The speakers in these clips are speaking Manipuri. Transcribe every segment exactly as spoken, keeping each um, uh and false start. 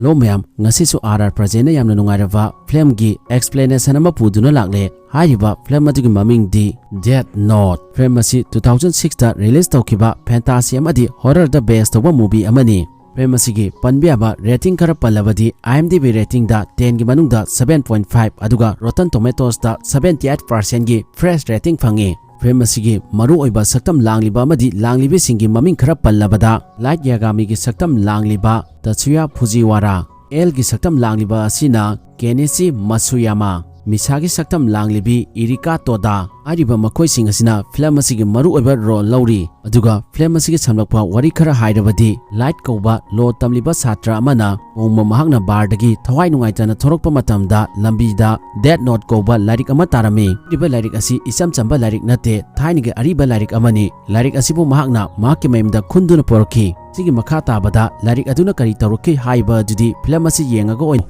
ꯍꯜꯂꯣ ꯃꯌꯥꯝ, ꯉꯁꯤꯁꯨ ꯑꯥꯔ ꯑꯥꯔ ꯄ꯭ꯔꯖꯦꯟꯅ ꯌꯥꯝꯅ ꯅꯨꯡꯉꯥꯏꯔꯕ ꯐꯤꯂꯝꯒꯤ explanation ꯑꯃ ꯄꯨꯗꯨꯅ ꯂꯥꯛꯂꯦ꯫ ꯍꯥꯏꯔꯤꯕ ꯐꯤꯂꯝ ꯑꯗꯨꯒꯤ ꯃꯃꯤꯡꯗꯤ Death Note꯫ ꯐꯤꯂꯝ ꯑꯁꯤ two thousand sixꯇ release ꯇꯧꯈꯤꯕ fantasy ꯑꯃꯗꯤ horrorꯗ base ꯇꯧꯕ movie ꯑꯃꯅꯤ꯫ ꯐꯤꯂꯝ ꯑꯁꯤꯒꯤ ꯄꯟꯕ ꯌꯥꯕ rating ꯈꯔ ꯄꯜꯂꯕꯗꯤ, IMDb ratingꯗ tenꯒꯤ ꯃꯅꯨꯡꯗ seven point five, ꯑꯗꯨꯒ Rotten Tomatoesꯇ seventy eight percentꯒꯤ fresh rating ꯐꯪꯉꯤ꯫ ꯐꯤꯂꯝ ꯑꯁꯤꯒꯤ ꯃꯔꯨꯑꯣꯏꯕ ꯁꯛꯇꯝ ꯂꯥꯡꯂꯤꯕ ꯑꯃꯗꯤ ꯂꯥꯡꯂꯤꯕꯤꯁꯤꯡꯒꯤ ꯃꯃꯤꯡ ꯈꯔ ꯄꯜꯂꯕꯗ, Light Yagamiꯒꯤ ꯁꯛꯇꯝ ꯂꯥꯡꯂꯤꯕ Tatsuya Fujiwara, ꯑꯦꯜꯒꯤ ꯁꯛꯇꯝ ꯂꯥꯡꯂꯤꯕ ꯑꯁꯤꯅ Kenichi Matsuyama, ꯃꯤꯁꯥꯒꯤ ꯁꯛꯇꯝ ꯂꯥꯡꯂꯤꯕꯤ ꯏꯔꯤꯀꯥ ꯇꯣꯗꯥ꯫ ꯍꯥꯏꯔꯤꯕ ꯃꯈꯣꯏꯁꯤꯡ ꯑꯁꯤꯅ ꯐꯤꯂꯝ ꯑꯁꯤꯒꯤ ꯃꯔꯨꯑꯣꯏꯕ role ꯂꯧꯔꯤ꯫ ꯑꯗꯨꯒ ꯐꯤꯂꯝ ꯑꯁꯤꯒꯤ ꯁꯝꯂꯞꯄ ꯋꯥꯔꯤ ꯈꯔ ꯍꯥꯏꯔꯕꯗꯤ, Light ꯀꯧꯕ law ꯇꯝꯂꯤꯕ ꯁꯥꯇ꯭ꯔ ꯑꯃꯅ ꯅꯣꯡꯃ ꯃꯍꯥꯛꯅ barꯗꯒꯤ ꯊꯋꯥꯏ ꯅꯨꯡꯉꯥꯏꯇꯅ ꯊꯣꯔꯛꯄ ꯃꯇꯝꯗ, ꯂꯝꯕꯤꯗ Death Note ꯀꯧꯕ ꯂꯥꯏꯔꯤꯛ ꯑꯃ ꯇꯥꯔꯝꯃꯤ꯫ ꯍꯥꯏꯔꯤꯕ ꯂꯥꯏꯔꯤꯛ ꯑꯁꯤ ꯏꯆꯝ ꯆꯝꯕ ꯂꯥꯏꯔꯤꯛ ꯅꯠꯇꯦ, ꯊꯥꯏꯅꯒꯤ ꯑꯔꯤꯕ ꯂꯥꯏꯔꯤꯛ ꯑꯃꯅꯤ꯫ ꯂꯥꯏꯔꯤꯛ ꯑꯁꯤꯕꯨ ꯃꯍꯥꯛꯅ ꯃꯍꯥꯛꯀꯤ ꯃꯌꯨꯝꯗ ꯈꯨꯟꯗꯨꯅ ꯄꯨꯔꯛꯈꯤ꯫ ꯁꯤꯒꯤ ꯃꯈꯥ ꯇꯥꯕꯗ ꯂꯥꯏꯔꯤꯛ ꯑꯗꯨꯅ ꯀꯔꯤ ꯇꯧꯔꯛꯈꯤ ꯍꯥꯏꯕ ꯑꯗꯨꯗꯤ ꯐꯤꯂꯝ ꯑꯁꯤ ꯌꯦꯡꯉꯒ ꯑꯣꯏꯅ꯫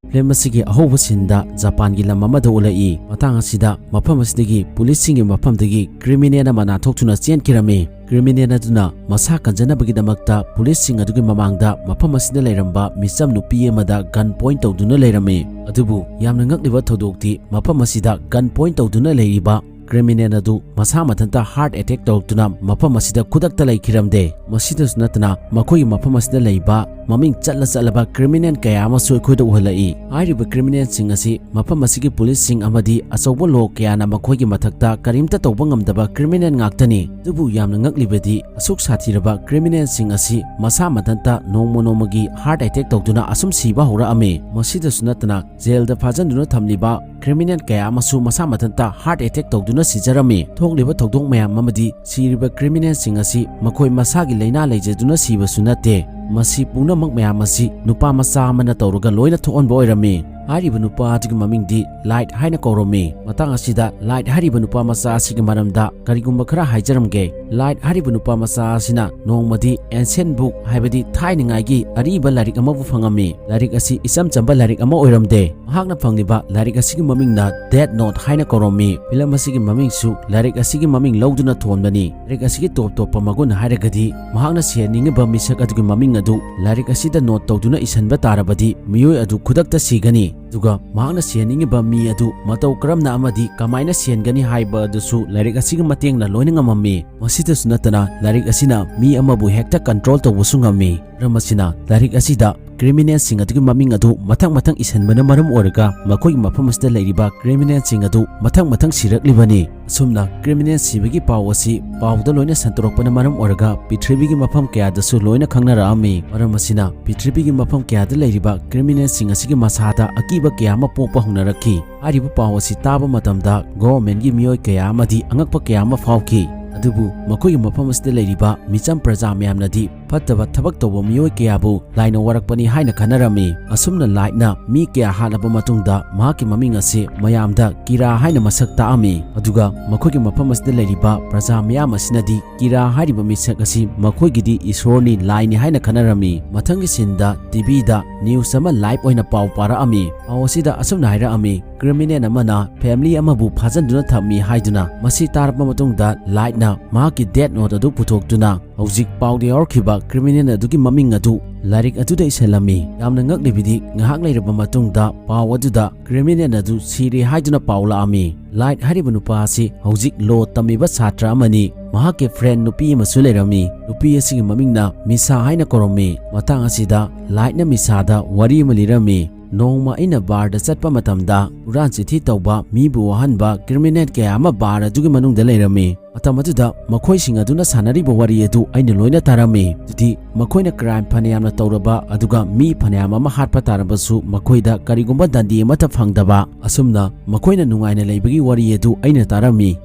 ꯐꯤꯂꯝ ꯑꯁꯤꯒꯤ ꯑꯍꯧꯕ sceneꯗ ꯖꯄꯥꯟꯒꯤ ꯂꯝ ꯑꯃꯗ ꯎꯠꯂꯛꯏ꯫ ꯃꯇꯥꯡ ꯑꯁꯤꯗ ꯃꯐꯝ ꯑꯁꯤꯗꯒꯤ policeꯁꯤꯡꯒꯤ ꯃꯐꯝꯗꯒꯤ criminal ꯑꯃ ꯅꯥꯟꯊꯣꯛꯇꯨꯅ ꯆꯦꯟꯈꯤꯔꯝꯃꯤ꯫ Criminal ꯑꯗꯨꯅ ꯃꯁꯥ ꯀꯟꯖꯅꯕꯒꯤꯗꯃꯛꯇ policeꯁꯤꯡ ꯑꯗꯨꯒꯤ ꯃꯃꯥꯡꯗ ꯃꯐꯝ ꯑꯁꯤꯗ ꯂꯩꯔꯝꯕ ꯃꯤꯆꯝ ꯅꯨꯄꯤ ꯑꯃꯗ gun point ꯇꯧꯗꯨꯅ ꯂꯩꯔꯝꯃꯤ꯫ ꯑꯗꯨꯕꯨ ꯌꯥꯝꯅ ꯉꯛꯂꯤꯕ ꯊꯧꯗꯣꯛꯇꯤ, ꯃꯐꯝ ꯑꯁꯤꯗ gun point ꯇꯧꯗꯨꯅ ꯂꯩꯔꯤꯕ criminal ꯑꯗꯨ ꯃꯁꯥ ꯃꯊꯟꯇ heart attack ꯇꯧꯔꯛꯇꯨꯅ ꯃꯐꯝ ꯑꯁꯤꯗ ꯈꯨꯗꯛꯇ ꯂꯩꯈꯤꯔꯝꯗꯦ꯫ ꯃꯁꯤꯗꯁꯨ ꯅꯠꯇꯅ, ꯃꯈꯣꯏꯒꯤ ꯃꯐꯝ ꯑꯁꯤꯗ ꯂꯩꯕ ꯃꯃꯤꯡ ꯆꯠꯂ ꯆꯠꯂꯕ criminal ꯀꯌꯥ ꯑꯃꯁꯨ ꯑꯩꯈꯣꯏꯗ ꯎꯍꯜꯂꯛꯏ꯫ ꯍꯥꯏꯔꯤꯕ criminalꯁꯤꯡ ꯑꯁꯤ ꯃꯐꯝ ꯑꯁꯤꯒꯤ policeꯁꯤꯡ ꯑꯃꯗꯤ ꯑꯆꯧꯕ law ꯀꯌꯥꯅ ꯃꯈꯣꯏꯒꯤ ꯃꯊꯛꯇ ꯀꯔꯤꯝꯇ ꯇꯧꯕ ꯉꯝꯗꯕ criminal ꯉꯥꯛꯇꯅꯤ꯫ ꯑꯗꯨꯕꯨ ꯌꯥꯝꯅ ꯉꯛꯂꯤꯕꯗꯤ, ꯑꯁꯨꯛ ꯁꯥꯊꯤꯔꯕ criminalꯁꯤꯡ ꯑꯁꯤ ꯃꯁꯥ ꯃꯊꯟꯇ ꯅꯣꯡꯃ ꯅꯣꯡꯃꯒꯤ heart attack ꯇꯧꯗꯨꯅ ꯑꯁꯨꯝ ꯁꯤꯕ ꯍꯧꯔꯛꯑꯝꯃꯤ꯫ ꯃꯁꯤꯗꯁꯨ ꯅꯠꯇꯅ, jailꯗ ꯐꯥꯖꯤꯟꯗꯨꯅ ꯊꯝꯂꯤꯕ criminal ꯀꯌꯥ ꯑꯃꯁꯨ ꯃꯁꯥ ꯃꯊꯟꯇ heart attack ꯇꯧꯗꯨꯅ ꯁꯤꯖꯔꯝꯃꯤ꯫ ꯊꯣꯛꯂꯤꯕ ꯊꯧꯗꯣꯛ ꯃꯌꯥꯝ ꯑꯃꯗꯤ ꯁꯤꯔꯤꯕ criminalꯁꯤꯡ ꯑꯁꯤ ꯃꯈꯣꯏ ꯃꯁꯥꯒꯤ ꯂꯥꯏꯅꯥ ꯂꯩꯖꯗꯨꯅ ꯁꯤꯕꯁꯨ ꯅꯠꯇꯦ꯫ ꯃꯁꯤ ꯄꯨꯝꯅꯃꯛ ꯃꯌꯥꯝ ꯑꯁꯤ ꯅꯨꯄꯥ ꯃꯆꯥ ꯑꯃꯅ ꯇꯧꯔꯒ ꯂꯣꯏꯅ ꯊꯣꯛꯍꯟꯕ ꯑꯣꯏꯔꯝꯃꯤ꯫ ꯍꯥꯏꯔꯤꯕ ꯅꯨꯄꯥ ꯑꯗꯨꯒꯤ ꯃꯃꯤꯡꯗꯤ ꯂꯥꯏꯠ ꯍꯥꯏꯅ ꯀꯧꯔꯝꯃꯤ꯫ ꯃꯇꯥꯡ ꯑꯁꯤꯗ ꯂꯥꯏꯠ ꯍꯥꯏꯔꯤꯕ ꯅꯨꯄꯥ ꯃꯆꯥ ꯑꯁꯤꯒꯤ ꯃꯔꯝꯗ ꯀꯔꯤꯒꯨꯝꯕ ꯈꯔ ꯍꯥꯏꯖꯔꯝꯒꯦ꯫ ꯂꯥꯏꯠ ꯍꯥꯏꯔꯤꯕ ꯅꯨꯄꯥ ꯃꯆꯥ ꯑꯁꯤꯅ ꯅꯣꯡꯃꯗꯤ ancient book, ꯍꯥꯏꯕꯗꯤ ꯊꯥꯏꯅꯉꯥꯏꯒꯤ ꯑꯔꯤꯕ ꯂꯥꯏꯔꯤꯛ ꯑꯃꯕꯨ ꯐꯪꯉꯝꯃꯤ꯫ ꯂꯥꯏꯔꯤꯛ ꯑꯁꯤ ꯏꯆꯝ ꯆꯝꯕ ꯂꯥꯏꯔꯤꯛ ꯑꯃ ꯑꯣꯏꯔꯝꯗꯦ꯫ ꯃꯍꯥꯛꯅ ꯐꯪꯂꯤꯕ ꯂꯥꯏꯔꯤꯛ ꯑꯁꯤꯒꯤ ꯃꯃꯤꯡꯅ Death Note ꯍꯥꯏꯅ ꯀꯧꯔꯝꯃꯤ꯫ ꯐꯤꯂꯝ ꯑꯁꯤꯒꯤ ꯃꯃꯤꯡꯁꯨ ꯂꯥꯏꯔꯤꯛ ꯑꯁꯤꯒꯤ ꯃꯃꯤꯡ ꯂꯧꯗꯨꯅ ꯊꯣꯟꯕꯅꯤ꯫ ꯂꯥꯏꯔꯤꯛ ꯑꯁꯤꯒꯤ ꯇꯣꯞ ꯇꯣꯞꯄ ꯃꯒꯨꯟ ꯍꯥꯏꯔꯒꯗꯤ ꯃꯍꯥꯛꯅ ꯁꯤꯍꯟꯅꯤꯡꯉꯤꯕ ꯃꯤꯁꯛ ꯑꯗꯨꯒꯤ ꯃꯃꯤꯡ ꯑꯗꯨ ꯂꯥꯏꯔꯤꯛ ꯑꯁꯤꯗ ꯅꯣꯠ ꯇꯧꯗꯨꯅ ꯏꯁꯤꯟꯕ ꯇꯥꯔꯕꯗꯤ ꯃꯤꯑꯣꯏ ꯑꯗꯨ ꯈꯨꯗꯛꯇ ꯁꯤꯒꯅꯤ꯫ ꯑꯗꯨꯒ ꯃꯍꯥꯛꯅ ꯁꯤꯍꯟꯅꯤꯡꯉꯤꯕ ꯃꯤ ꯑꯗꯨ ꯃꯇꯧ ꯀꯔꯝꯅ ꯑꯃꯗꯤ ꯀꯃꯥꯏꯅ ꯁꯤꯍꯟꯒꯅꯤ ꯍꯥꯏꯕ ꯑꯗꯨꯁꯨ ꯂꯥꯏꯔꯤꯛ ꯑꯁꯤꯒꯤ ꯃꯇꯦꯡꯅ ꯂꯣꯏꯅ ꯉꯝꯃꯝꯃꯤ꯫ ꯃꯁꯤꯗꯁꯨ ꯅꯠꯇꯅ ꯂꯥꯏꯔꯤꯛ ꯑꯁꯤꯅ ꯃꯤ ꯑꯃꯕꯨ ꯍꯦꯛꯇ ꯀꯟꯇ꯭ꯔꯣꯜ ꯇꯧꯕꯁꯨ ꯉꯝꯃꯤ꯫ ꯃꯔꯝ ꯑꯁꯤꯅ ꯂꯥꯏꯔꯤꯛ ꯑꯁꯤꯗ ꯀ꯭ꯔꯤꯃꯤꯅꯦꯜꯁꯤꯡ ꯑꯗꯨꯒꯤ ꯃꯃꯤꯡ ꯑꯗꯨ ꯃꯊꯪ ꯃꯊꯪ ꯏꯁꯤꯟꯕꯅ ꯃꯔꯝ ꯑꯣꯏꯔꯒ ꯃꯈꯣꯏꯒꯤ ꯃꯐꯝ ꯑꯁꯤꯗ ꯂꯩꯔꯤꯕ ꯀ꯭ꯔꯤꯃꯤꯅꯦꯜꯁꯤꯡ ꯑꯗꯨ ꯃꯊꯪ ꯃꯊꯪ ꯁꯤꯔꯛꯂꯤꯕꯅꯤ꯫ ꯑꯁꯨꯝꯅ ꯀ꯭ꯔꯤꯃꯤꯅꯦꯜ ꯁꯤꯕꯒꯤ ꯄꯥꯎ ꯑꯁꯤ ꯄꯥꯎꯗ ꯂꯣꯏꯅ ꯁꯟꯗꯣꯔꯛꯄꯅ ꯃꯔꯝ ꯑꯣꯏꯔꯒ ꯄ꯭ꯔꯤꯊꯤꯕꯤꯒꯤ ꯃꯐꯝ ꯀꯌꯥꯗꯁꯨ ꯂꯣꯏꯅ ꯈꯪꯅꯔꯛꯑꯝꯃꯤ꯫ ꯃꯔꯝ ꯑꯁꯤꯅ ꯄ꯭ꯔꯤꯊꯤꯕꯤꯒꯤ ꯃꯐꯝ ꯀꯌꯥꯗ ꯂꯩꯔꯤꯕ ꯀ꯭ꯔꯤꯃꯤꯅꯦꯜꯁꯤꯡ ꯑꯁꯤꯒꯤ ꯃꯁꯥꯗ ꯑꯀꯤꯕ ꯀꯌꯥ ꯑꯃ ꯄꯣꯛꯄ ꯍꯧꯅꯔꯛꯈꯤ꯫ ꯍꯥꯏꯔꯤꯕ ꯄꯥꯎ ꯑꯁꯤ ꯇꯥꯕ ꯃꯇꯝꯗ ꯒꯣꯚꯔꯟꯃꯦꯟꯒꯤ ꯃꯤꯑꯣꯏ ꯀꯌꯥ ꯑꯃꯗꯤ ꯑꯉꯛꯄ ꯀꯌꯥ ꯑꯃ ꯐꯥꯎꯈꯤ꯫ ꯑꯗꯨꯕꯨ ꯃꯈꯣꯏꯒꯤ ꯃꯐꯝ ꯑꯁꯤꯗ ꯂꯩꯔꯤꯕ ꯃꯤꯆꯝ ꯄ꯭ꯔꯖꯥ ꯃꯌꯥꯝꯅꯗꯤ ꯐꯠꯇꯕ ꯊꯕꯛ ꯇꯧꯕ ꯃꯤꯑꯣꯏ ꯀꯌꯥꯕꯨ ꯂꯥꯏꯅ ꯋꯥꯔꯛꯄꯅꯤ ꯍꯥꯏꯅ ꯈꯟꯅꯔꯝꯃꯤ꯫ ꯑꯁꯨꯝꯅ ꯂꯥꯏꯠꯅ ꯃꯤ ꯀꯌꯥ ꯍꯥꯠꯂꯕ ꯃꯇꯨꯡꯗ ꯃꯍꯥꯛꯀꯤ ꯃꯃꯤꯡ ꯑꯁꯤ ꯃꯌꯥꯝꯗ ꯀꯤꯔꯥ ꯍꯥꯏꯅ ꯃꯁꯛ ꯇꯥꯛꯑꯝꯃꯤ꯫ ꯑꯗꯨꯒ ꯃꯈꯣꯏꯒꯤ ꯃꯐꯝ ꯑꯁꯤꯗ ꯂꯩꯔꯤꯕ ꯄ꯭ꯔꯖꯥ ꯃꯌꯥꯝ ꯑꯁꯤꯅꯗꯤ ꯀꯤꯔꯥ ꯍꯥꯏꯔꯤꯕ ꯃꯤꯁꯛ ꯑꯁꯤ ꯃꯈꯣꯏꯒꯤꯗꯤ ꯏꯁꯣꯔꯅꯤ, ꯂꯥꯏꯅꯤ ꯍꯥꯏꯅ ꯈꯟꯅꯔꯝꯃꯤ꯫ ꯃꯊꯪꯒꯤ ꯁꯤꯟꯗ ꯇꯤꯚꯤꯗ ꯅ꯭ꯌꯨꯁ ꯑꯃ ꯂꯥꯏꯚ ꯑꯣꯏꯅ ꯄꯥꯎ ꯄꯥꯔꯛꯑꯝꯃꯤ꯫ ꯄꯥꯎ ꯑꯁꯤꯗ ꯑꯁꯨꯝꯅ ꯍꯥꯏꯔꯛꯑꯝꯃꯤ, ꯀ꯭ꯔꯤꯃꯤꯅꯦꯜ ꯑꯃꯅ ꯐꯦꯃꯤꯂꯤ ꯑꯃꯕꯨ ꯐꯥꯖꯤꯟꯗꯨꯅ ꯊꯝꯃꯤ ꯍꯥꯏꯗꯨꯅ꯫ ꯃꯁꯤ ꯇꯥꯔꯕ ꯃꯇꯨꯡꯗ ꯂꯥꯏꯠꯅ ꯃꯍꯥꯛꯀꯤ ꯗꯦꯠ ꯅꯣꯠ ꯑꯗꯨ ꯄꯨꯊꯣꯛꯇꯨꯅ ꯍꯧꯖꯤꯛ ꯄꯥꯎꯗ ꯌꯥꯎꯔꯛꯈꯤꯕ ꯀ꯭ꯔꯤꯃꯤꯅꯦꯜ ꯑꯗꯨꯒꯤ ꯃꯃꯤꯡ ꯑꯗꯨ ꯂꯥꯏꯔꯤꯛ ꯑꯗꯨꯗ ꯏꯁꯤꯜꯂꯝꯃꯤ꯫ ꯌꯥꯝꯅ ꯉꯛꯂꯤꯕꯗꯤ ꯉꯥꯏꯍꯥꯛ ꯂꯩꯔꯕ ꯃꯇꯨꯡꯗ ꯄꯥꯎ ꯑꯗꯨꯗ ꯀ꯭ꯔꯤꯃꯤꯅꯦꯜ ꯑꯗꯨ ꯁꯤꯔꯦ ꯍꯥꯏꯗꯨꯅ ꯄꯥꯎ ꯂꯥꯛꯑꯝꯃꯤ꯫ ꯂꯥꯏꯠ ꯍꯥꯏꯔꯤꯕ ꯅꯨꯄꯥ ꯑꯁꯤ ꯍꯧꯖꯤꯛ ꯂꯣ ꯇꯝꯃꯤꯕ ꯁꯥꯇ꯭ꯔ ꯑꯃꯅꯤ꯫ ꯃꯍꯥꯛꯀꯤ ꯐ꯭ꯔꯦꯟ ꯅꯨꯄꯤ ꯑꯃꯁꯨ ꯂꯩꯔꯝꯃꯤ꯫ ꯅꯨꯄꯤ ꯑꯁꯤꯒꯤ ꯃꯃꯤꯡꯅ ꯃꯤꯁꯥ ꯍꯥꯏꯅ ꯀꯧꯔꯝꯃꯤ꯫ ꯃꯇꯥꯡ ꯑꯁꯤꯗ ꯂꯥꯏꯠꯅ ꯃꯤꯁꯥꯗ ꯋꯥꯔꯤ ꯑꯃ ꯂꯤꯔꯝꯃꯤ꯫ ꯅꯣꯡꯃ ꯑꯩꯅ ꯕꯥꯔꯗ ꯆꯠꯄ ꯃꯇꯝꯗ ꯍꯨꯔꯥꯟ ꯆꯤꯊꯤ ꯇꯧꯕ, ꯃꯤꯕꯨ ꯋꯥꯍꯟꯕ criminal ꯀꯌꯥ ꯑꯃ bar ꯑꯗꯨꯒꯤ ꯃꯅꯨꯡꯗ ꯂꯩꯔꯝꯃꯤ꯫ ꯃꯇꯝ ꯑꯗꯨꯗ ꯃꯈꯣꯏꯁꯤꯡ ꯑꯗꯨꯅ ꯁꯥꯟꯅꯔꯤꯕ ꯋꯥꯔꯤ ꯑꯗꯨ ꯑꯩꯅ ꯂꯣꯏꯅ ꯇꯥꯔꯝꯃꯤ꯫ ꯑꯗꯨꯗꯤ ꯃꯈꯣꯏꯅ crime ꯐꯅꯌꯥꯝꯅ ꯇꯧꯔꯕ, ꯑꯗꯨꯒ ꯃꯤ ꯐꯅꯌꯥꯝ ꯑꯃ ꯍꯥꯠꯄ ꯇꯥꯔꯕꯁꯨ, ꯃꯈꯣꯏꯗ ꯀꯔꯤꯒꯨꯝꯕ ꯗꯟꯗꯤ ꯑꯃꯠꯇ ꯐꯪꯗꯕ, ꯑꯁꯨꯝꯅ ꯃꯈꯣꯏꯅ ꯅꯨꯡꯉꯥꯏꯅ ꯂꯩꯕꯒꯤ ꯋꯥꯔꯤ ꯑꯗꯨ ꯑꯩꯅ ꯇꯥꯔꯝꯃꯤ꯫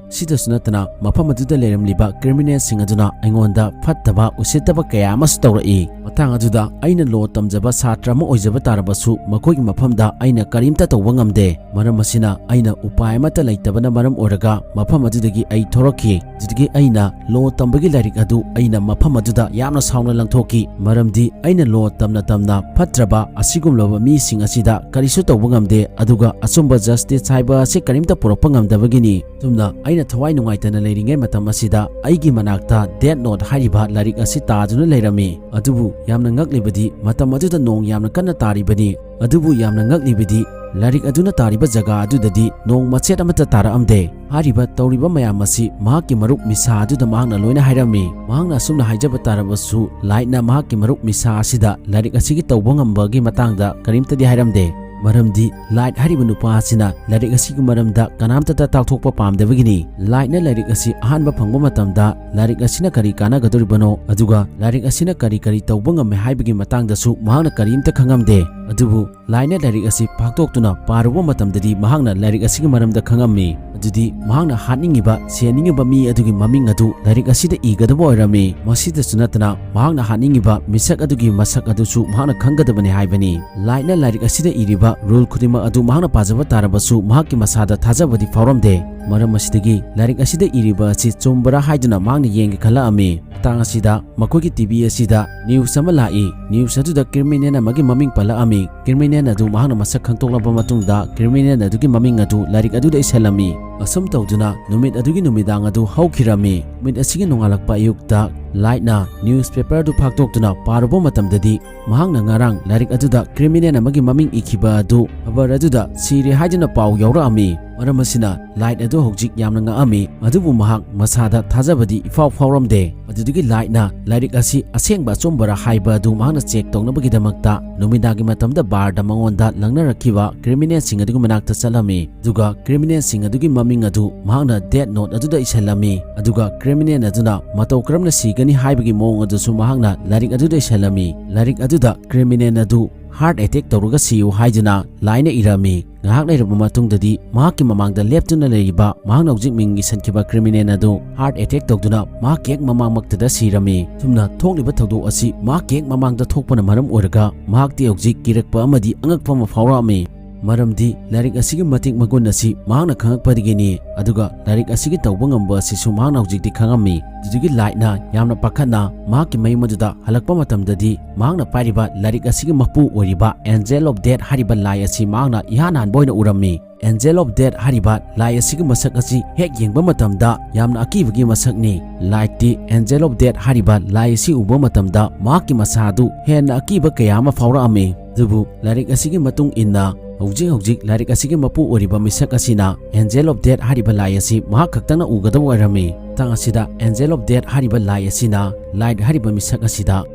ꯁꯤꯗꯁꯨ ꯅꯠꯇꯅ, ꯃꯐꯝ ꯑꯗꯨꯗ ꯂꯩꯔꯝꯂꯤꯕ criminalꯁꯤꯡ ꯑꯗꯨꯅ ꯑꯩꯉꯣꯟꯗ ꯐꯠꯇꯕ ꯎꯁꯤꯠꯇꯕ ꯀꯌꯥ ꯑꯃꯁꯨ ꯇꯧꯔꯛꯏ꯫ ꯃꯇꯥꯡ ꯑꯗꯨꯗ ꯑꯩꯅ law ꯇꯝꯖꯕ ꯁꯥꯇ꯭ꯔ ꯑꯃ ꯑꯣꯏꯖꯕ ꯇꯥꯔꯕꯁꯨ, ꯃꯈꯣꯏꯒꯤ ꯃꯐꯝꯗ ꯑꯩꯅ ꯀꯔꯤꯝꯇ ꯇꯧꯕ ꯉꯝꯗꯦ꯫ ꯃꯔꯝ ꯑꯁꯤꯅ, ꯑꯩꯅ ꯎꯄꯥꯏ ꯑꯃꯠꯇ ꯂꯩꯇꯕꯅ ꯃꯔꯝ ꯑꯣꯏꯔꯒ ꯃꯐꯝ ꯑꯗꯨꯗꯒꯤ ꯑꯩ ꯊꯣꯔꯛꯈꯤ꯫ ꯑꯗꯨꯗꯒꯤ ꯑꯩꯅ law ꯇꯝꯕꯒꯤ ꯂꯥꯏꯔꯤꯛ ꯑꯗꯨ ꯑꯩꯅ ꯃꯐꯝ ꯑꯗꯨꯗ ꯌꯥꯝꯅ ꯁꯥꯎꯅ ꯂꯪꯊꯣꯛꯈꯤ, ꯃꯔꯝꯗꯤ ꯑꯩꯅ law ꯇꯝꯅ ꯇꯝꯅ ꯐꯠꯇ꯭ꯔꯕ ꯑꯁꯤꯒꯨꯝꯂꯕ ꯃꯤꯁꯤꯡ ꯑꯁꯤꯗ ꯀꯔꯤꯁꯨ ꯇꯧꯕ ꯉꯝꯗꯦ, ꯑꯗꯨꯒ ꯑꯆꯨꯝꯕ justice ꯍꯥꯏꯕ ꯑꯁꯤ ꯀꯔꯤꯝꯇ ꯄꯨꯔꯛꯄ ꯉꯝꯗꯕꯒꯤꯅꯤ꯫ ꯑꯁꯨꯝꯅ ꯑꯩꯅ ꯊꯋꯥꯏ ꯅꯨꯡꯉꯥꯏꯇꯅ ꯂꯩꯔꯤꯉꯩ ꯃꯇꯝ ꯑꯁꯤꯗ, ꯑꯩꯒꯤ ꯃꯅꯥꯛꯇ Death Note ꯍꯥꯏꯔꯤꯕ ꯂꯥꯏꯔꯤꯛ ꯑꯁꯤ ꯇꯥꯗꯨꯅ ꯂꯩꯔꯝꯃꯤ꯫ ꯑꯗꯨꯕꯨ ꯌꯥꯝꯅ ꯉꯛꯂꯤꯕꯗꯤ, ꯃꯇꯝ ꯑꯗꯨꯗ ꯅꯣꯡ ꯌꯥꯝꯅ ꯀꯟꯅ ꯇꯥꯔꯤꯕꯅꯤ꯫ ꯑꯗꯨꯕꯨ ꯌꯥꯝꯅ ꯉꯛꯂꯤꯕꯗꯤ, ꯂꯥꯏꯔꯤꯛ ꯑꯗꯨꯅ ꯇꯥꯔꯤꯕ ꯖꯒꯥ ꯑꯗꯨꯗꯗꯤ ꯅꯣꯡ ꯃꯆꯦꯠ ꯑꯃꯠꯇ ꯇꯥꯔꯛꯑꯝꯗꯦ꯫ ꯍꯥꯏꯔꯤꯕ ꯇꯧꯔꯤꯕ ꯃꯌꯥꯝ ꯑꯁꯤ ꯃꯍꯥꯛꯀꯤ ꯃꯔꯨꯞ ꯃꯤꯁꯥ ꯑꯗꯨꯗ ꯃꯍꯥꯛꯅ ꯂꯣꯏꯅ ꯍꯥꯏꯔꯝꯃꯤ꯫ ꯃꯍꯥꯛꯅ ꯑꯁꯨꯝꯅ ꯍꯥꯏꯖꯕ ꯇꯥꯔꯕꯁꯨ, Lightꯅ ꯃꯍꯥꯛꯀꯤ ꯃꯔꯨꯞ ꯃꯤꯁꯥ ꯑꯁꯤꯗ ꯂꯥꯏꯔꯤꯛ ꯑꯁꯤꯒꯤ ꯇꯧꯕ ꯉꯝꯕꯒꯤ ꯃꯇꯥꯡꯗ ꯀꯔꯤꯝꯇꯗꯤ ꯍꯥꯏꯔꯝꯗꯦ꯫ ꯃꯔꯝꯗꯤ Light ꯍꯥꯏꯔꯤꯕ ꯅꯨꯄꯥ ꯑꯁꯤꯅ ꯂꯥꯏꯔꯤꯛ ꯑꯁꯤꯒꯤ ꯃꯔꯝꯗ ꯀꯅꯥꯝꯇꯗ ꯇꯥꯛꯊꯣꯛꯄ ꯄꯥꯝꯗꯕꯒꯤꯅꯤ꯫ Lightꯅ ꯂꯥꯏꯔꯤꯛ ꯑꯁꯤ ꯑꯍꯥꯟꯕ ꯐꯪꯕ ꯃꯇꯝꯗ ꯂꯥꯏꯔꯤꯛ ꯑꯁꯤꯅ ꯀꯔꯤ ꯀꯥꯟꯅꯒꯗꯧꯔꯤꯕꯅꯣ, ꯑꯗꯨꯒ ꯂꯥꯏꯔꯤꯛ ꯑꯁꯤꯅ ꯀꯔꯤ ꯀꯔꯤ ꯇꯧꯕ ꯉꯝꯃꯤ ꯍꯥꯏꯕꯒꯤ ꯃꯇꯥꯡꯗꯁꯨ ꯃꯍꯥꯛꯅ ꯀꯔꯤꯝꯇ ꯈꯪꯉꯝꯗꯦ꯫ ꯑꯗꯨꯕꯨ Lightꯅ ꯂꯥꯏꯔꯤꯛ ꯑꯁꯤ ꯐꯥꯛꯇꯣꯛꯇꯨꯅ ꯄꯥꯔꯨꯕ ꯃꯇꯝꯗꯗꯤ, ꯃꯍꯥꯛꯅ ꯂꯥꯏꯔꯤꯛ ꯑꯁꯤꯒꯤ ꯃꯔꯝꯗ ꯈꯪꯉꯝꯃꯤ꯫ ꯑꯗꯨꯗꯤ ꯃꯍꯥꯛꯅ ꯍꯥꯠꯅꯤꯡꯉꯤꯕ, ꯁꯤꯍꯟꯅꯤꯡꯉꯤꯕ ꯃꯤ ꯑꯗꯨꯒꯤ ꯃꯃꯤꯡ ꯑꯗꯨ ꯂꯥꯏꯔꯤꯛ ꯑꯁꯤꯗ ꯏꯒꯗꯕ ꯑꯣꯏꯔꯝꯃꯤ꯫ ꯃꯁꯤꯗꯁꯨ ꯅꯠꯇꯅ, ꯃꯍꯥꯛꯅ ꯍꯥꯠꯅꯤꯡꯉꯤꯕ ꯃꯤꯁꯛ ꯑꯗꯨꯒꯤ ꯃꯁꯛ ꯑꯗꯨꯁꯨ ꯃꯍꯥꯛꯅ ꯈꯪꯒꯗꯕꯅꯤ ꯍꯥꯏꯕꯅꯤ꯫ Lightꯅ ꯂꯥꯏꯔꯤꯛ ꯑꯁꯤꯗ ꯏꯔꯤꯕ rule ꯈꯨꯗꯤꯡꯃꯛ ꯑꯗꯨ ꯃꯍꯥꯛꯅ ꯄꯥꯖꯕ ꯇꯥꯔꯕꯁꯨ, ꯃꯍꯥꯛꯀꯤ ꯃꯁꯥꯗ ꯊꯥꯖꯕꯗꯤ ꯐꯥꯎꯔꯝꯗꯦ꯫ ꯃꯔꯝ ꯑꯁꯤꯗꯒꯤ, ꯂꯥꯏꯔꯤꯛ ꯑꯁꯤꯗ ꯏꯔꯤꯕ ꯑꯁꯤ ꯆꯨꯝꯕꯔꯥ ꯍꯥꯏꯗꯨꯅ ꯃꯍꯥꯛꯅ ꯌꯦꯡꯒꯦ ꯈꯜꯂꯛꯑꯝꯃꯤ꯫ ꯃꯇꯥꯡ ꯑꯁꯤꯗ ꯃꯈꯣꯏꯒꯤ TV ꯑꯁꯤꯗ news ꯑꯃ ꯂꯥꯛꯏ꯫ News ꯑꯗꯨꯗ criminal ꯑꯃꯒꯤ ꯃꯃꯤꯡ ꯄꯜꯂꯛꯑꯝꯃꯤ꯫ Criminal ꯑꯗꯨ ꯃꯍꯥꯛꯅ ꯃꯁꯛ ꯈꯪꯗꯣꯛꯂꯕ ꯃꯇꯨꯡꯗ, criminal ꯑꯗꯨꯒꯤ ꯃꯃꯤꯡ ꯑꯗꯨ ꯂꯥꯏꯔꯤꯛ ꯑꯗꯨꯗ ꯏꯁꯜꯂꯝꯃꯤ꯫ ꯑꯁꯨꯝ ꯇꯧꯗꯨꯅ ꯅꯨꯃꯤꯠ ꯑꯗꯨꯒꯤ ꯅꯨꯃꯤꯗꯥꯡ ꯑꯗꯨ ꯍꯧꯈꯤꯔꯝꯃꯤ꯫ ꯅꯨꯃꯤꯠ ꯑꯁꯤꯒꯤ ꯅꯣꯡꯉꯥꯜꯂꯛꯄ ꯑꯌꯨꯛꯇ ꯂꯥꯏꯠꯅ ꯅ꯭ꯌꯨꯁꯄꯦꯄꯔ ꯑꯗꯨ ꯐꯥꯛꯇꯣꯛꯇꯨꯅ ꯄꯥꯔꯨꯕ ꯃꯇꯝꯗꯗꯤ, ꯃꯍꯥꯛꯅ ꯉꯔꯥꯡ ꯂꯥꯏꯔꯤꯛ ꯑꯗꯨꯗ ꯀ꯭ꯔꯤꯃꯤꯅꯦꯜ ꯑꯃꯒꯤ ꯃꯃꯤꯡ ꯏꯈꯤꯕ ꯑꯗꯨ ꯈꯕꯔ ꯑꯗꯨꯗ ꯁꯤꯔꯦ ꯍꯥꯏꯗꯨꯅ ꯄꯥꯎ ꯌꯥꯎꯔꯛꯑꯝꯃꯤ꯫ ꯃꯔꯝ ꯑꯁꯤꯅ ꯂꯥꯏꯠ ꯑꯗꯨ ꯍꯧꯖꯤꯛ ꯌꯥꯝꯅ ꯉꯛꯑꯝꯃꯤ, ꯑꯗꯨꯕꯨ ꯃꯍꯥꯛ ꯃꯁꯥꯗ ꯊꯥꯖꯕꯗꯤ ꯏꯐꯥꯎ ꯐꯥꯎꯔꯝꯗꯦ꯫ ꯑꯗꯨꯗꯒꯤ ꯂꯥꯏꯠꯅ ꯂꯥꯏꯔꯤꯛ ꯑꯁꯤ ꯑꯁꯦꯡꯕ ꯑꯆꯨꯝꯕꯔꯥ ꯍꯥꯏꯕ ꯑꯗꯨ ꯃꯍꯥꯛꯅ ꯆꯦꯛ ꯇꯧꯅꯕꯒꯤꯗꯃꯛꯇ ꯅꯨꯃꯤꯗꯥꯡꯒꯤ ꯃꯇꯝꯗ ꯕꯥꯔꯗ ꯃꯉꯣꯟꯗ ꯂꯪꯅꯔꯛꯈꯤꯕ ꯀ꯭ꯔꯤꯃꯤꯅꯦꯜꯁꯤꯡ ꯑꯗꯨꯒꯤ ꯃꯅꯥꯛꯇ ꯆꯠꯂꯝꯃꯤ꯫ ꯑꯗꯨꯒ ꯀ꯭ꯔꯤꯃꯤꯅꯦꯜꯁꯤꯡ ꯑꯗꯨꯒꯤ ꯃꯃꯤꯡ ꯑꯗꯨ ꯃꯍꯥꯛꯅ ꯗꯦꯠ ꯅꯣꯠ ꯑꯗꯨꯗ ꯏꯁꯤꯜꯂꯝꯃꯤ꯫ ꯑꯗꯨꯒ ꯀ꯭ꯔꯤꯃꯤꯅꯦꯜ ꯑꯗꯨꯅ ꯃꯇꯧ ꯀꯔꯝꯅ ꯁꯤꯒꯅꯤ ꯍꯥꯏꯕꯒꯤ ꯃꯑꯣꯡ ꯑꯗꯨꯁꯨ ꯃꯍꯥꯛꯅ ꯂꯥꯏꯔꯤꯛ ꯑꯗꯨꯗ ꯏꯁꯤꯜꯂꯝꯃꯤ꯫ ꯂꯥꯏꯔꯤꯛ ꯑꯗꯨꯗ ꯀ꯭ꯔꯤꯃꯤꯅꯦꯜ ꯑꯗꯨ ꯍꯥꯔꯠ ꯑꯦꯇꯦꯛ ꯇꯧꯔꯒ ꯁꯤꯌꯨ ꯍꯥꯏꯗꯨꯅ ꯂꯥꯏꯠꯅ ꯏꯔꯝꯃꯤ꯫ ꯉꯥꯏꯍꯥꯛ ꯂꯩꯔꯕ ꯃꯇꯨꯡꯗꯗꯤ ꯃꯍꯥꯛꯀꯤ ꯃꯃꯥꯡꯗ ꯂꯦꯞꯇꯨꯅ ꯂꯩꯔꯤꯕ ꯃꯍꯥꯛꯅ ꯍꯧꯖꯤꯛ ꯃꯤꯡ ꯏꯁꯤꯟꯈꯤꯕ ꯀ꯭ꯔꯤꯃꯤꯅꯦꯜ ꯑꯗꯨ ꯍꯥꯔꯠ ꯑꯦꯇꯦꯛ ꯇꯧꯗꯨꯅ ꯃꯍꯥꯛꯀꯤ ꯍꯦꯛ ꯃꯃꯥꯡꯃꯛꯇꯗ ꯁꯤꯔꯝꯃꯤ꯫ ꯑꯁꯨꯝꯅ ꯊꯣꯛꯂꯤꯕ ꯊꯧꯗꯣꯛ ꯑꯁꯤ ꯃꯍꯥꯛꯀꯤ ꯍꯦꯛ ꯃꯃꯥꯡꯗ ꯊꯣꯛꯄꯅ ꯃꯔꯝ ꯑꯣꯏꯔꯒ ꯃꯍꯥꯛꯇꯤ ꯍꯧꯖꯤꯛ ꯀꯤꯔꯛꯄ ꯑꯃꯗꯤ ꯑꯉꯛꯄ ꯑꯃ ꯐꯥꯎꯔꯛꯑꯝꯃꯤ꯫ ꯃꯔꯝꯗꯤ ꯂꯥꯏꯔꯤꯛ ꯑꯁꯤꯒꯤ ꯃꯇꯤꯛ ꯃꯒꯨꯟ ꯑꯁꯤ ꯃꯍꯥꯛꯅ ꯈꯪꯉꯛꯄꯗꯒꯤꯅꯤ꯫ ꯑꯗꯨꯒ ꯂꯥꯏꯔꯤꯛ ꯑꯁꯤꯒꯤ ꯇꯧꯕ ꯉꯝꯕ ꯑꯁꯤꯁꯨ ꯃꯍꯥꯛꯅ ꯍꯧꯖꯤꯛꯇꯤ ꯈꯪꯉꯝꯃꯤ꯫ ꯑꯗꯨꯗꯒꯤ ꯂꯥꯏꯠꯅ ꯌꯥꯝꯅ ꯄꯥꯈꯠꯅ ꯃꯍꯥꯛꯀꯤ ꯃꯌꯨꯝ ꯑꯗꯨꯗ ꯍꯜꯂꯛꯄ ꯃꯇꯝꯗꯗꯤ, ꯃꯍꯥꯛꯅ ꯄꯥꯏꯔꯤꯕ ꯂꯥꯏꯔꯤꯛ ꯑꯁꯤꯒꯤ ꯃꯄꯨ ꯑꯣꯏꯔꯤꯕ ꯑꯦꯟꯖꯦꯜ ꯑꯣꯐ ꯗꯦꯠ ꯍꯥꯏꯔꯤꯕ ꯂꯥꯏ ꯑꯁꯤ ꯃꯍꯥꯛꯅ ꯏꯍꯥꯟ ꯍꯥꯟꯕ ꯑꯣꯏꯅ ꯎꯔꯝꯃꯤ꯫ ꯑꯦꯟꯖꯦꯜ ꯑꯣꯐ ꯗꯦꯠ ꯍꯥꯏꯔꯤꯕ ꯂꯥꯏ ꯑꯁꯤꯒꯤ ꯃꯁꯛ ꯑꯁꯤ ꯍꯦꯛ ꯌꯦꯡꯕ ꯃꯇꯝꯗ ꯌꯥꯝꯅ ꯑꯀꯤꯕꯒꯤ ꯃꯁꯛꯅꯤ꯫ ꯂꯥꯏꯠꯇꯤ ꯑꯦꯟꯖꯦꯜ ꯑꯣꯐ ꯗꯦꯠ ꯍꯥꯏꯔꯤꯕ ꯂꯥꯏ ꯑꯁꯤ ꯎꯕ ꯃꯇꯝꯗ ꯃꯍꯥꯛꯀꯤ ꯃꯁꯥ ꯑꯗꯨ ꯍꯦꯟꯅ ꯑꯀꯤꯕ ꯀꯌꯥ ꯑꯃ ꯐꯥꯎꯔꯛꯑꯝꯃꯤ꯫ ꯑꯗꯨꯕꯨ ꯂꯥꯏꯔꯤꯛ ꯑꯁꯤꯒꯤ ꯃꯇꯨꯡ ꯏꯟꯅ, ꯍꯧꯖꯤꯛ ꯍꯧꯖꯤꯛ ꯂꯥꯏꯔꯤꯛ ꯑꯁꯤꯒꯤ ꯃꯄꯨ ꯑꯣꯏꯔꯤꯕ ꯃꯤꯁꯛ ꯑꯁꯤꯅ ꯑꯦꯟꯖꯦꯜ ꯑꯣꯐ ꯗꯦꯠ ꯍꯥꯏꯔꯤꯕ ꯂꯥꯏ ꯑꯁꯤ ꯃꯍꯥꯛ ꯈꯛꯇꯪꯅ ꯎꯒꯗꯕ ꯑꯣꯏꯔꯝꯃꯤ꯫ ꯃꯇꯥꯡ ꯑꯁꯤꯗ ꯑꯦꯟꯖꯦꯜ ꯑꯣꯐ ꯗꯦꯠ ꯍꯥꯏꯔꯤꯕ ꯂꯥꯏ ꯑꯁꯤꯅ ꯂꯥꯏꯠ ꯍꯥꯏꯔꯤꯕ ꯃꯤꯁꯛ ꯑꯁꯤꯗ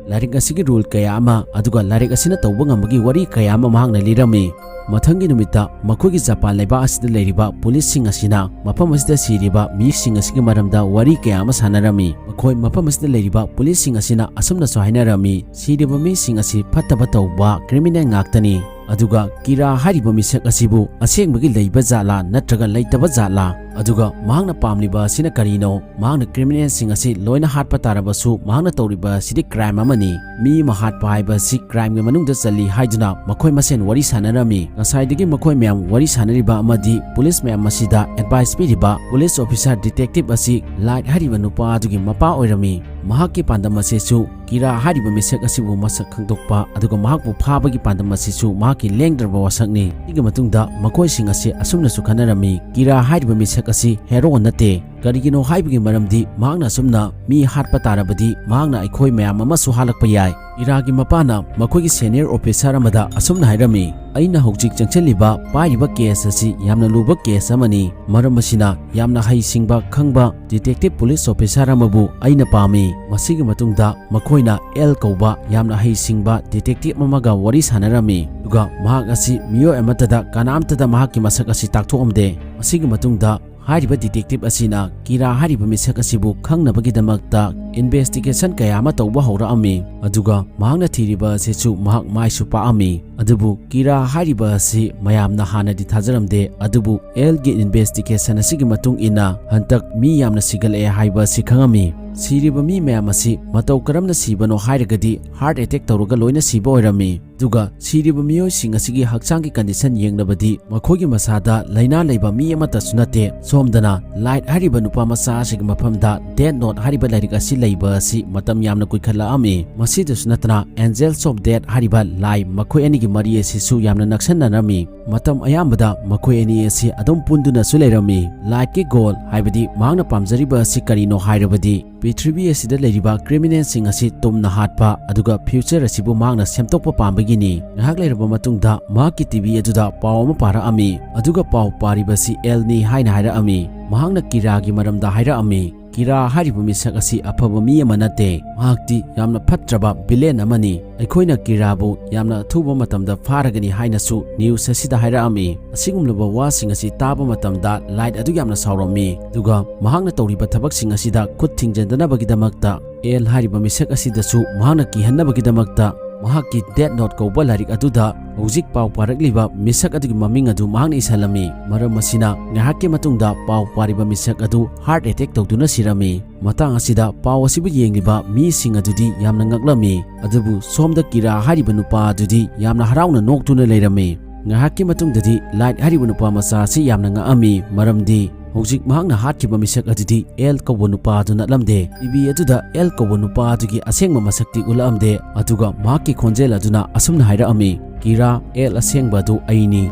ꯂꯥꯏꯔꯤꯛ ꯑꯁꯤꯒꯤ ꯔꯨꯜ ꯀꯌꯥ ꯑꯃ, ꯑꯗꯨꯒ ꯂꯥꯏꯔꯤꯛ ꯑꯁꯤꯅ ꯇꯧꯕ ꯉꯝꯕꯒꯤ ꯋꯥꯔꯤ ꯀꯌꯥ ꯑꯃ ꯃꯍꯥꯛꯅ ꯂꯤꯔꯝꯃꯤ꯫ ꯃꯊꯪꯒꯤ ꯅꯨꯃꯤꯠꯇ ꯃꯈꯣꯏꯒꯤ ꯖꯄꯥꯟ ꯂꯩꯕꯥꯛ ꯑꯁꯤꯗ ꯂꯩꯔꯤꯕ ꯄꯨꯂꯤꯁꯁꯤꯡ ꯑꯁꯤꯅ ꯃꯐꯝ ꯑꯁꯤꯗ ꯁꯤꯔꯤꯕ ꯃꯤꯁꯤꯡ ꯑꯁꯤꯒꯤ ꯃꯔꯝꯗ ꯋꯥꯔꯤ ꯀꯌꯥ ꯑꯃ ꯁꯥꯟꯅꯔꯝꯃꯤ꯫ ꯃꯈꯣꯏ ꯃꯐꯝ ꯑꯁꯤꯗ ꯂꯩꯔꯤꯕ ꯄꯨꯂꯤꯁꯁꯤꯡ ꯑꯁꯤꯅ ꯑꯁꯨꯝꯅꯁꯨ ꯍꯥꯏꯅꯔꯝꯃꯤ, "ꯁꯤꯔꯤꯕ ꯃꯤꯁꯤꯡ ꯑꯁꯤ ꯐꯠꯇꯕ ꯇꯧꯕ ꯀ꯭ꯔꯤꯃꯤꯅꯦꯜ ꯉꯥꯛꯇꯅꯤ꯫ ꯑꯗꯨꯒ ꯀꯤꯔꯥ ꯍꯥꯏꯔꯤꯕ ꯃꯤꯁꯛ ꯑꯁꯤꯕꯨ ꯑꯁꯦꯡꯕꯒꯤ ꯂꯩꯕ ꯖꯥꯠꯂꯥ ꯅꯠꯇ꯭ꯔꯒ ꯂꯩꯇꯕ ꯖꯥꯠꯂꯥ? ꯑꯗꯨꯒ ꯃꯍꯥꯛꯅ ꯄꯥꯝꯂꯤꯕ ꯑꯁꯤꯅ ꯀꯔꯤꯅꯣ? ꯃꯍꯥꯛꯅ ꯀ꯭ꯔꯤꯃꯤꯅꯦꯜꯁꯤꯡ ꯑꯁꯤ ꯂꯣꯏꯅ ꯍꯥꯠꯄ ꯇꯥꯔꯕꯁꯨ ꯃꯍꯥꯛꯅ ꯇꯧꯔꯤꯕ ꯑꯁꯤꯗꯤ ꯀ꯭ꯔꯥꯏꯝ ꯑꯃꯅꯤ꯫ ꯃꯤ ꯑꯃ ꯍꯥꯠꯄ ꯍꯥꯏꯕ ꯑꯁꯤ ꯀ꯭ꯔꯥꯏꯝꯒꯤ ꯃꯅꯨꯡꯗ ꯆꯜꯂꯤ" ꯍꯥꯏꯗꯨꯅ ꯃꯈꯣꯏ ꯃꯁꯦꯟ ꯋꯥꯔꯤ ꯁꯥꯟꯅꯔꯝꯃꯤ꯫ ꯉꯁꯥꯏꯗꯒꯤ ꯃꯈꯣꯏ ꯃꯌꯥꯝ ꯋꯥꯔꯤ ꯁꯥꯟꯅꯔꯤꯕ ꯑꯃꯗꯤ ꯄꯨꯂꯤꯁ ꯃꯌꯥꯝ ꯑꯁꯤꯗ ꯑꯦꯗꯚꯥꯏꯁ ꯄꯤꯔꯤꯕ ꯄꯨꯂꯤꯁ ꯑꯣꯐꯤꯁꯥꯔ ꯗꯤꯇꯦꯛꯇꯤꯚ ꯑꯁꯤ ꯂꯥꯏꯠ ꯍꯥꯏꯔꯤꯕ ꯅꯨꯄꯥ ꯑꯗꯨꯒꯤ ꯃꯄꯥ ꯑꯣꯏꯔꯝꯃꯤ꯫ ꯃꯍꯥꯛꯀꯤ ꯄꯥꯟꯗꯝ ꯑꯁꯤꯁꯨ ꯀꯤꯔꯥ ꯍꯥꯏꯔꯤꯕ ꯃꯤꯁꯛ ꯑꯁꯤꯕꯨ ꯃꯁꯛ ꯈꯪꯗꯣꯛꯄ ꯑꯗꯨꯒ ꯃꯍꯥꯛꯄꯨ ꯐꯥꯕꯒꯤ ꯄꯥꯟꯗꯝ ꯑꯁꯤꯁꯨ ꯃꯍꯥꯛꯀꯤ ꯂꯦꯡꯗ꯭ꯔꯕ ꯋꯥꯁꯛꯅꯤ꯫ ꯁꯤꯒꯤ ꯃꯇꯨꯡꯗ ꯃꯈꯣꯏꯁꯤꯡ ꯑꯁꯤ ꯑꯁꯨꯝꯅꯁꯨ ꯈꯟꯅꯔꯝꯃꯤ, ꯀꯤꯔꯥ ꯍꯥꯏꯔꯤꯕ ꯃꯤꯁꯛ ꯑꯁꯤ ꯍꯦꯔꯣ ꯅꯠꯇꯦ꯫ ꯀꯔꯤꯒꯤꯅꯣ ꯍꯥꯏꯕꯒꯤ ꯃꯔꯝꯗꯤ ꯃꯍꯥꯛꯅ ꯑꯁꯨꯝꯅ ꯃꯤ ꯍꯥꯠꯄ ꯇꯥꯔꯕꯗꯤ ꯃꯍꯥꯛꯅ ꯑꯩꯈꯣꯏ ꯃꯌꯥꯝ ꯑꯃꯁꯨ ꯍꯥꯠꯂꯛꯄ ꯌꯥꯏ꯫ ꯀꯤꯔꯥꯒꯤ ꯃꯄꯥꯅ ꯃꯈꯣꯏꯒꯤ ꯁꯦꯅꯤꯌꯔ ꯑꯣꯐꯤꯁꯥꯔ ꯑꯃꯗ ꯑꯁꯨꯝꯅ ꯍꯥꯏꯔꯝꯃꯤ, "ꯑꯩꯅ ꯍꯧꯖꯤꯛ ꯆꯪꯁꯤꯜꯂꯤꯕ ꯄꯥꯏꯔꯤꯕ ꯀꯦꯁ ꯑꯁꯤ ꯌꯥꯝꯅ ꯂꯨꯕ ꯀꯦꯁ ꯑꯃꯅꯤ꯫ ꯃꯔꯝ ꯑꯁꯤꯅ ꯌꯥꯝꯅ ꯍꯩꯁꯤꯡꯕ ꯈꯪꯕ ꯗꯤꯇꯦꯛꯇꯤꯚ ꯄꯨꯂꯤꯁ ꯑꯣꯐꯤꯁꯥꯔ ꯑꯃꯕꯨ ꯑꯩꯅ ꯄꯥꯝꯃꯤ꯫" ꯃꯁꯤꯒꯤ ꯃꯇꯨꯡꯗ ꯃꯈꯣꯏꯅ ꯑꯦꯜ ꯀꯧꯕ ꯌꯥꯝꯅ ꯍꯩꯁꯤꯡꯕ ꯗꯤꯇꯦꯛꯇꯤꯚ ꯑꯃꯒ ꯋꯥꯔꯤ ꯁꯥꯟꯅꯔꯝꯃꯤ꯫ ꯑꯗꯨꯒ ꯃꯍꯥꯛ ꯑꯁꯤ ꯃꯤꯑꯣꯏ ꯑꯃꯠꯇꯗ, ꯀꯅꯥꯝꯇꯗ ꯃꯍꯥꯛꯀꯤ ꯃꯁꯛ ꯑꯁꯤ ꯇꯥꯛꯊꯣꯛꯑꯝꯗꯦ꯫ ꯃꯁꯤꯒꯤ ꯃꯇꯨꯡꯗ ꯍꯥꯏꯔꯤꯕ ꯗꯤꯇꯦꯛꯇꯤꯚ ꯑꯁꯤꯅ ꯀꯤꯔꯥ ꯍꯥꯏꯔꯤꯕ ꯃꯤꯁꯛ ꯑꯁꯤꯕꯨ ꯈꯪꯅꯕꯒꯤꯗꯃꯛꯇ ꯏꯟꯚꯦꯁꯇꯤꯒꯦꯁꯟ ꯀꯌꯥ ꯑꯃ ꯇꯧꯕ ꯍꯧꯔꯛꯑꯝꯃꯤ꯫ ꯑꯗꯨꯒ ꯃꯍꯥꯛꯅ ꯊꯤꯔꯤꯕ ꯑꯁꯤꯁꯨ ꯃꯍꯥꯛ ꯃꯥꯏꯁꯨ ꯄꯥꯛꯑꯝꯃꯤ꯫ ꯑꯗꯨꯕꯨ ꯀꯤꯔꯥ ꯍꯥꯏꯔꯤꯕ ꯑꯁꯤ ꯃꯌꯥꯝꯅ ꯍꯥꯟꯅꯗꯤ ꯊꯥꯖꯔꯝꯗꯦ, ꯑꯗꯨꯕꯨ ꯑꯦꯜꯒꯤ ꯏꯟꯚꯦꯁꯇꯤꯒꯦꯁꯟ ꯑꯁꯤꯒꯤ ꯃꯇꯨꯡ ꯏꯟꯅ ꯍꯟꯗꯛ ꯃꯤ ꯌꯥꯝꯅ ꯁꯤꯒꯠꯂꯛꯑꯦ ꯍꯥꯏꯕ ꯑꯁꯤ ꯈꯪꯉꯝꯃꯤ꯫ ꯁꯤꯔꯤꯕ ꯃꯤ ꯃꯌꯥꯝ ꯑꯁꯤ ꯃꯇꯧ ꯀꯔꯝꯅ ꯁꯤꯕꯅꯣ ꯍꯥꯏꯔꯒꯗꯤ ꯍꯥꯔꯠ ꯑꯦꯇꯦꯛ ꯇꯧꯔꯒ ꯂꯣꯏꯅ ꯁꯤꯕ ꯑꯣꯏꯔꯝꯃꯤ꯫ ꯑꯗꯨꯒ ꯁꯤꯔꯤꯕ ꯃꯤꯑꯣꯏꯁꯤꯡ ꯑꯁꯤꯒꯤ ꯍꯛꯆꯥꯡꯒꯤ ꯀꯟꯗꯤꯁꯟ ꯌꯦꯡꯂꯕꯗꯤ ꯃꯈꯣꯏꯒꯤ ꯃꯁꯥꯗ ꯂꯥꯏꯅꯥ ꯂꯩꯕ ꯃꯤ ꯑꯃꯠꯇꯁꯨ ꯅꯠꯇꯦ꯫ ꯁꯣꯝꯗꯅ ꯂꯥꯏꯠ ꯍꯥꯏꯔꯤꯕ ꯅꯨꯄꯥ ꯃꯆꯥ ꯑꯁꯤꯒꯤ ꯃꯐꯝꯗ ꯗꯦꯠ ꯅꯣꯠ ꯍꯥꯏꯔꯤꯕ ꯂꯥꯏꯔꯤꯛ ꯑꯁꯤ ꯂꯩꯕ ꯑꯁꯤ ꯃꯇꯝ ꯌꯥꯝꯅ ꯀꯨꯏꯈꯠꯂꯛꯑꯝꯃꯤ꯫ ꯃꯁꯤꯗꯁꯨ ꯅꯠꯇꯅ ꯑꯦꯟꯖꯦꯜꯁ ꯑꯣꯐ ꯗꯦꯠ ꯍꯥꯏꯔꯤꯕ ꯂꯥꯏ ꯃꯈꯣꯏ ꯑꯅꯤꯒꯤ ꯃꯔꯤ ꯑꯁꯤꯁꯨ ꯌꯥꯝꯅ ꯅꯛꯁꯟꯅꯔꯝꯃꯤ꯫ ꯃꯇꯝ ꯑꯌꯥꯝꯕꯗ ꯃꯈꯣꯏ ꯑꯅꯤ ꯑꯁꯤ ꯑꯗꯨꯝ ꯄꯨꯟꯗꯨꯅꯁꯨ ꯂꯩꯔꯝꯃꯤ꯫ ꯂꯥꯏꯠꯀꯤ ꯒꯣꯜ ꯍꯥꯏꯕꯗꯤ ꯃꯍꯥꯛꯅ ꯄꯥꯝꯖꯔꯤꯕ ꯑꯁꯤ ꯀꯔꯤꯅꯣ ꯍꯥꯏꯔꯕꯗꯤ ꯄ꯭ꯔꯤꯊꯤꯕꯤ ꯑꯁꯤꯗ ꯂꯩꯔꯤꯕ ꯀ꯭ꯔꯤꯃꯤꯅꯦꯜꯁꯤꯡ ꯑꯁꯤ ꯇꯨꯝꯅ ꯍꯥꯠꯄ, ꯑꯗꯨꯒ ꯐ꯭ꯌꯨꯆꯔ ꯑꯁꯤꯕꯨ ꯃꯍꯥꯛꯅ ꯁꯦꯝꯗꯣꯛꯄ ꯄꯥꯝꯕꯒꯤꯅꯤ꯫ ꯉꯥꯏꯍꯥꯛ ꯂꯩꯔꯕ ꯃꯇꯨꯡꯗ ꯃꯍꯥꯛꯀꯤ ꯇꯤꯚꯤ ꯑꯗꯨꯗ ꯄꯥꯎ ꯑꯃ ꯄꯥꯔꯛꯑꯝꯃꯤ, ꯑꯗꯨꯒ ꯄꯥꯎ ꯄꯥꯔꯤꯕꯁꯤ ꯑꯦꯜꯅꯤ ꯍꯥꯏꯅ ꯍꯥꯏꯔꯛꯑꯝꯃꯤ꯫ ꯃꯍꯥꯛꯅ ꯀꯤꯔꯥꯒꯤ ꯃꯔꯝꯗ ꯍꯥꯏꯔꯛꯑꯝꯃꯤ꯫ ꯀꯤꯔꯥ ꯍꯥꯏꯔꯤꯕ ꯃꯤꯁꯛ ꯑꯁꯤ ꯑꯐꯕ ꯃꯤ ꯑꯃ ꯅꯠꯇꯦ, ꯃꯍꯥꯛꯇꯤ ꯌꯥꯝꯅ ꯐꯠꯇ꯭ꯔꯕ ꯚꯤꯂꯦꯟ ꯑꯃꯅꯤ꯫ ꯑꯩꯈꯣꯏꯅ ꯀꯤꯔꯥꯕꯨ ꯌꯥꯝꯅ ꯑꯊꯨꯕ ꯃꯇꯝꯗ ꯐꯥꯔꯒꯅꯤ ꯍꯥꯏꯅꯁꯨ ꯅ꯭ꯌꯨꯁ ꯑꯁꯤꯗ ꯍꯥꯏꯔꯛꯑꯝꯃꯤ꯫ ꯑꯁꯤꯒꯨꯝꯂꯕ ꯋꯥꯁꯤꯡ ꯑꯁꯤ ꯇꯥꯕ ꯃꯇꯝꯗ ꯂꯥꯏꯠ ꯑꯗꯨ ꯌꯥꯝꯅ ꯁꯥꯎꯔꯝꯃꯤ, ꯑꯗꯨꯒ ꯃꯍꯥꯛꯅ ꯇꯧꯔꯤꯕ ꯊꯕꯛꯁꯤꯡ ꯑꯁꯤꯗ ꯈꯨꯠ ꯊꯤꯡꯖꯤꯟꯗꯅꯕꯒꯤꯗꯃꯛꯇ ꯑꯦꯜ ꯍꯥꯏꯔꯤꯕ ꯃꯤꯁꯛ ꯑꯁꯤꯗꯁꯨ ꯃꯍꯥꯛꯅ ꯀꯤꯍꯟꯅꯕꯒꯤꯗꯃꯛꯇ ꯃꯍꯥꯛꯀꯤ ꯗꯦꯠ ꯅꯣꯠ ꯀꯧꯕ ꯂꯥꯏꯔꯤꯛ ꯑꯗꯨꯗ ꯍꯧꯖꯤꯛ ꯄꯥꯎ ꯄꯥꯔꯛꯂꯤꯕ ꯃꯤꯁꯛ ꯑꯗꯨꯒꯤ ꯃꯃꯤꯡ ꯑꯗꯨ ꯃꯍꯥꯛꯅ ꯏꯁꯤꯜꯂꯝꯃꯤ꯫ ꯃꯔꯝ ꯑꯁꯤꯅ ꯉꯥꯏꯍꯥꯛꯀꯤ ꯃꯇꯨꯡꯗ ꯄꯥꯎ ꯄꯥꯔꯤꯕ ꯃꯤꯁꯛ ꯑꯗꯨ ꯍꯥꯔꯠ ꯑꯦꯇꯦꯛ ꯇꯧꯗꯨꯅ ꯁꯤꯔꯝꯃꯤ꯫ ꯃꯇꯥꯡ ꯑꯁꯤꯗ ꯄꯥꯎ ꯑꯁꯤꯕꯨ ꯌꯦꯡꯂꯤꯕ ꯃꯤꯁꯤꯡ ꯑꯗꯨꯗꯤ ꯌꯥꯝꯅ ꯉꯛꯂꯝꯃꯤ, ꯑꯗꯨꯕꯨ ꯁꯣꯝꯗ ꯀꯤꯔꯥ ꯍꯥꯏꯔꯤꯕ ꯅꯨꯄꯥ ꯑꯗꯨꯗꯤ ꯌꯥꯝꯅ ꯍꯔꯥꯎꯅ ꯅꯣꯛꯇꯨꯅ ꯂꯩꯔꯝꯃꯤ꯫ ꯉꯥꯏꯍꯥꯛꯀꯤ ꯃꯇꯨꯡꯗꯗꯤ ꯂꯥꯏꯠ ꯍꯥꯏꯔꯤꯕ ꯅꯨꯄꯥ ꯃꯆꯥ ꯑꯁꯤ ꯌꯥꯝꯅ ꯉꯛꯑꯝꯃꯤ, ꯃꯔꯝꯗꯤ ꯍꯧꯖꯤꯛ ꯃꯍꯥꯛꯅ ꯍꯥꯠꯈꯤꯕ ꯃꯤꯁꯛ ꯑꯗꯨꯗꯤ ꯑꯦꯜ ꯀꯧꯕ ꯅꯨꯄꯥ ꯑꯗꯨ ꯅꯠꯂꯝꯗꯦ꯫ ꯇꯤꯚꯤ ꯑꯗꯨꯗ ꯑꯦꯜ ꯀꯧꯕ ꯅꯨꯄꯥ ꯑꯗꯨꯒꯤ ꯑꯁꯦꯡꯕ ꯃꯁꯛꯇꯤ ꯎꯠꯂꯛꯑꯝꯗꯦ, ꯑꯗꯨꯒ ꯃꯍꯥꯛꯀꯤ ꯈꯣꯟꯖꯦꯜ ꯑꯗꯨꯅ ꯑꯁꯨꯝꯅ ꯍꯥꯏꯔꯛꯑꯝꯃꯤ, "ꯀꯤꯔꯥ, ꯑꯦꯜ ꯑꯁꯦꯡꯕ ꯑꯗꯨ ꯑꯩꯅꯤ꯫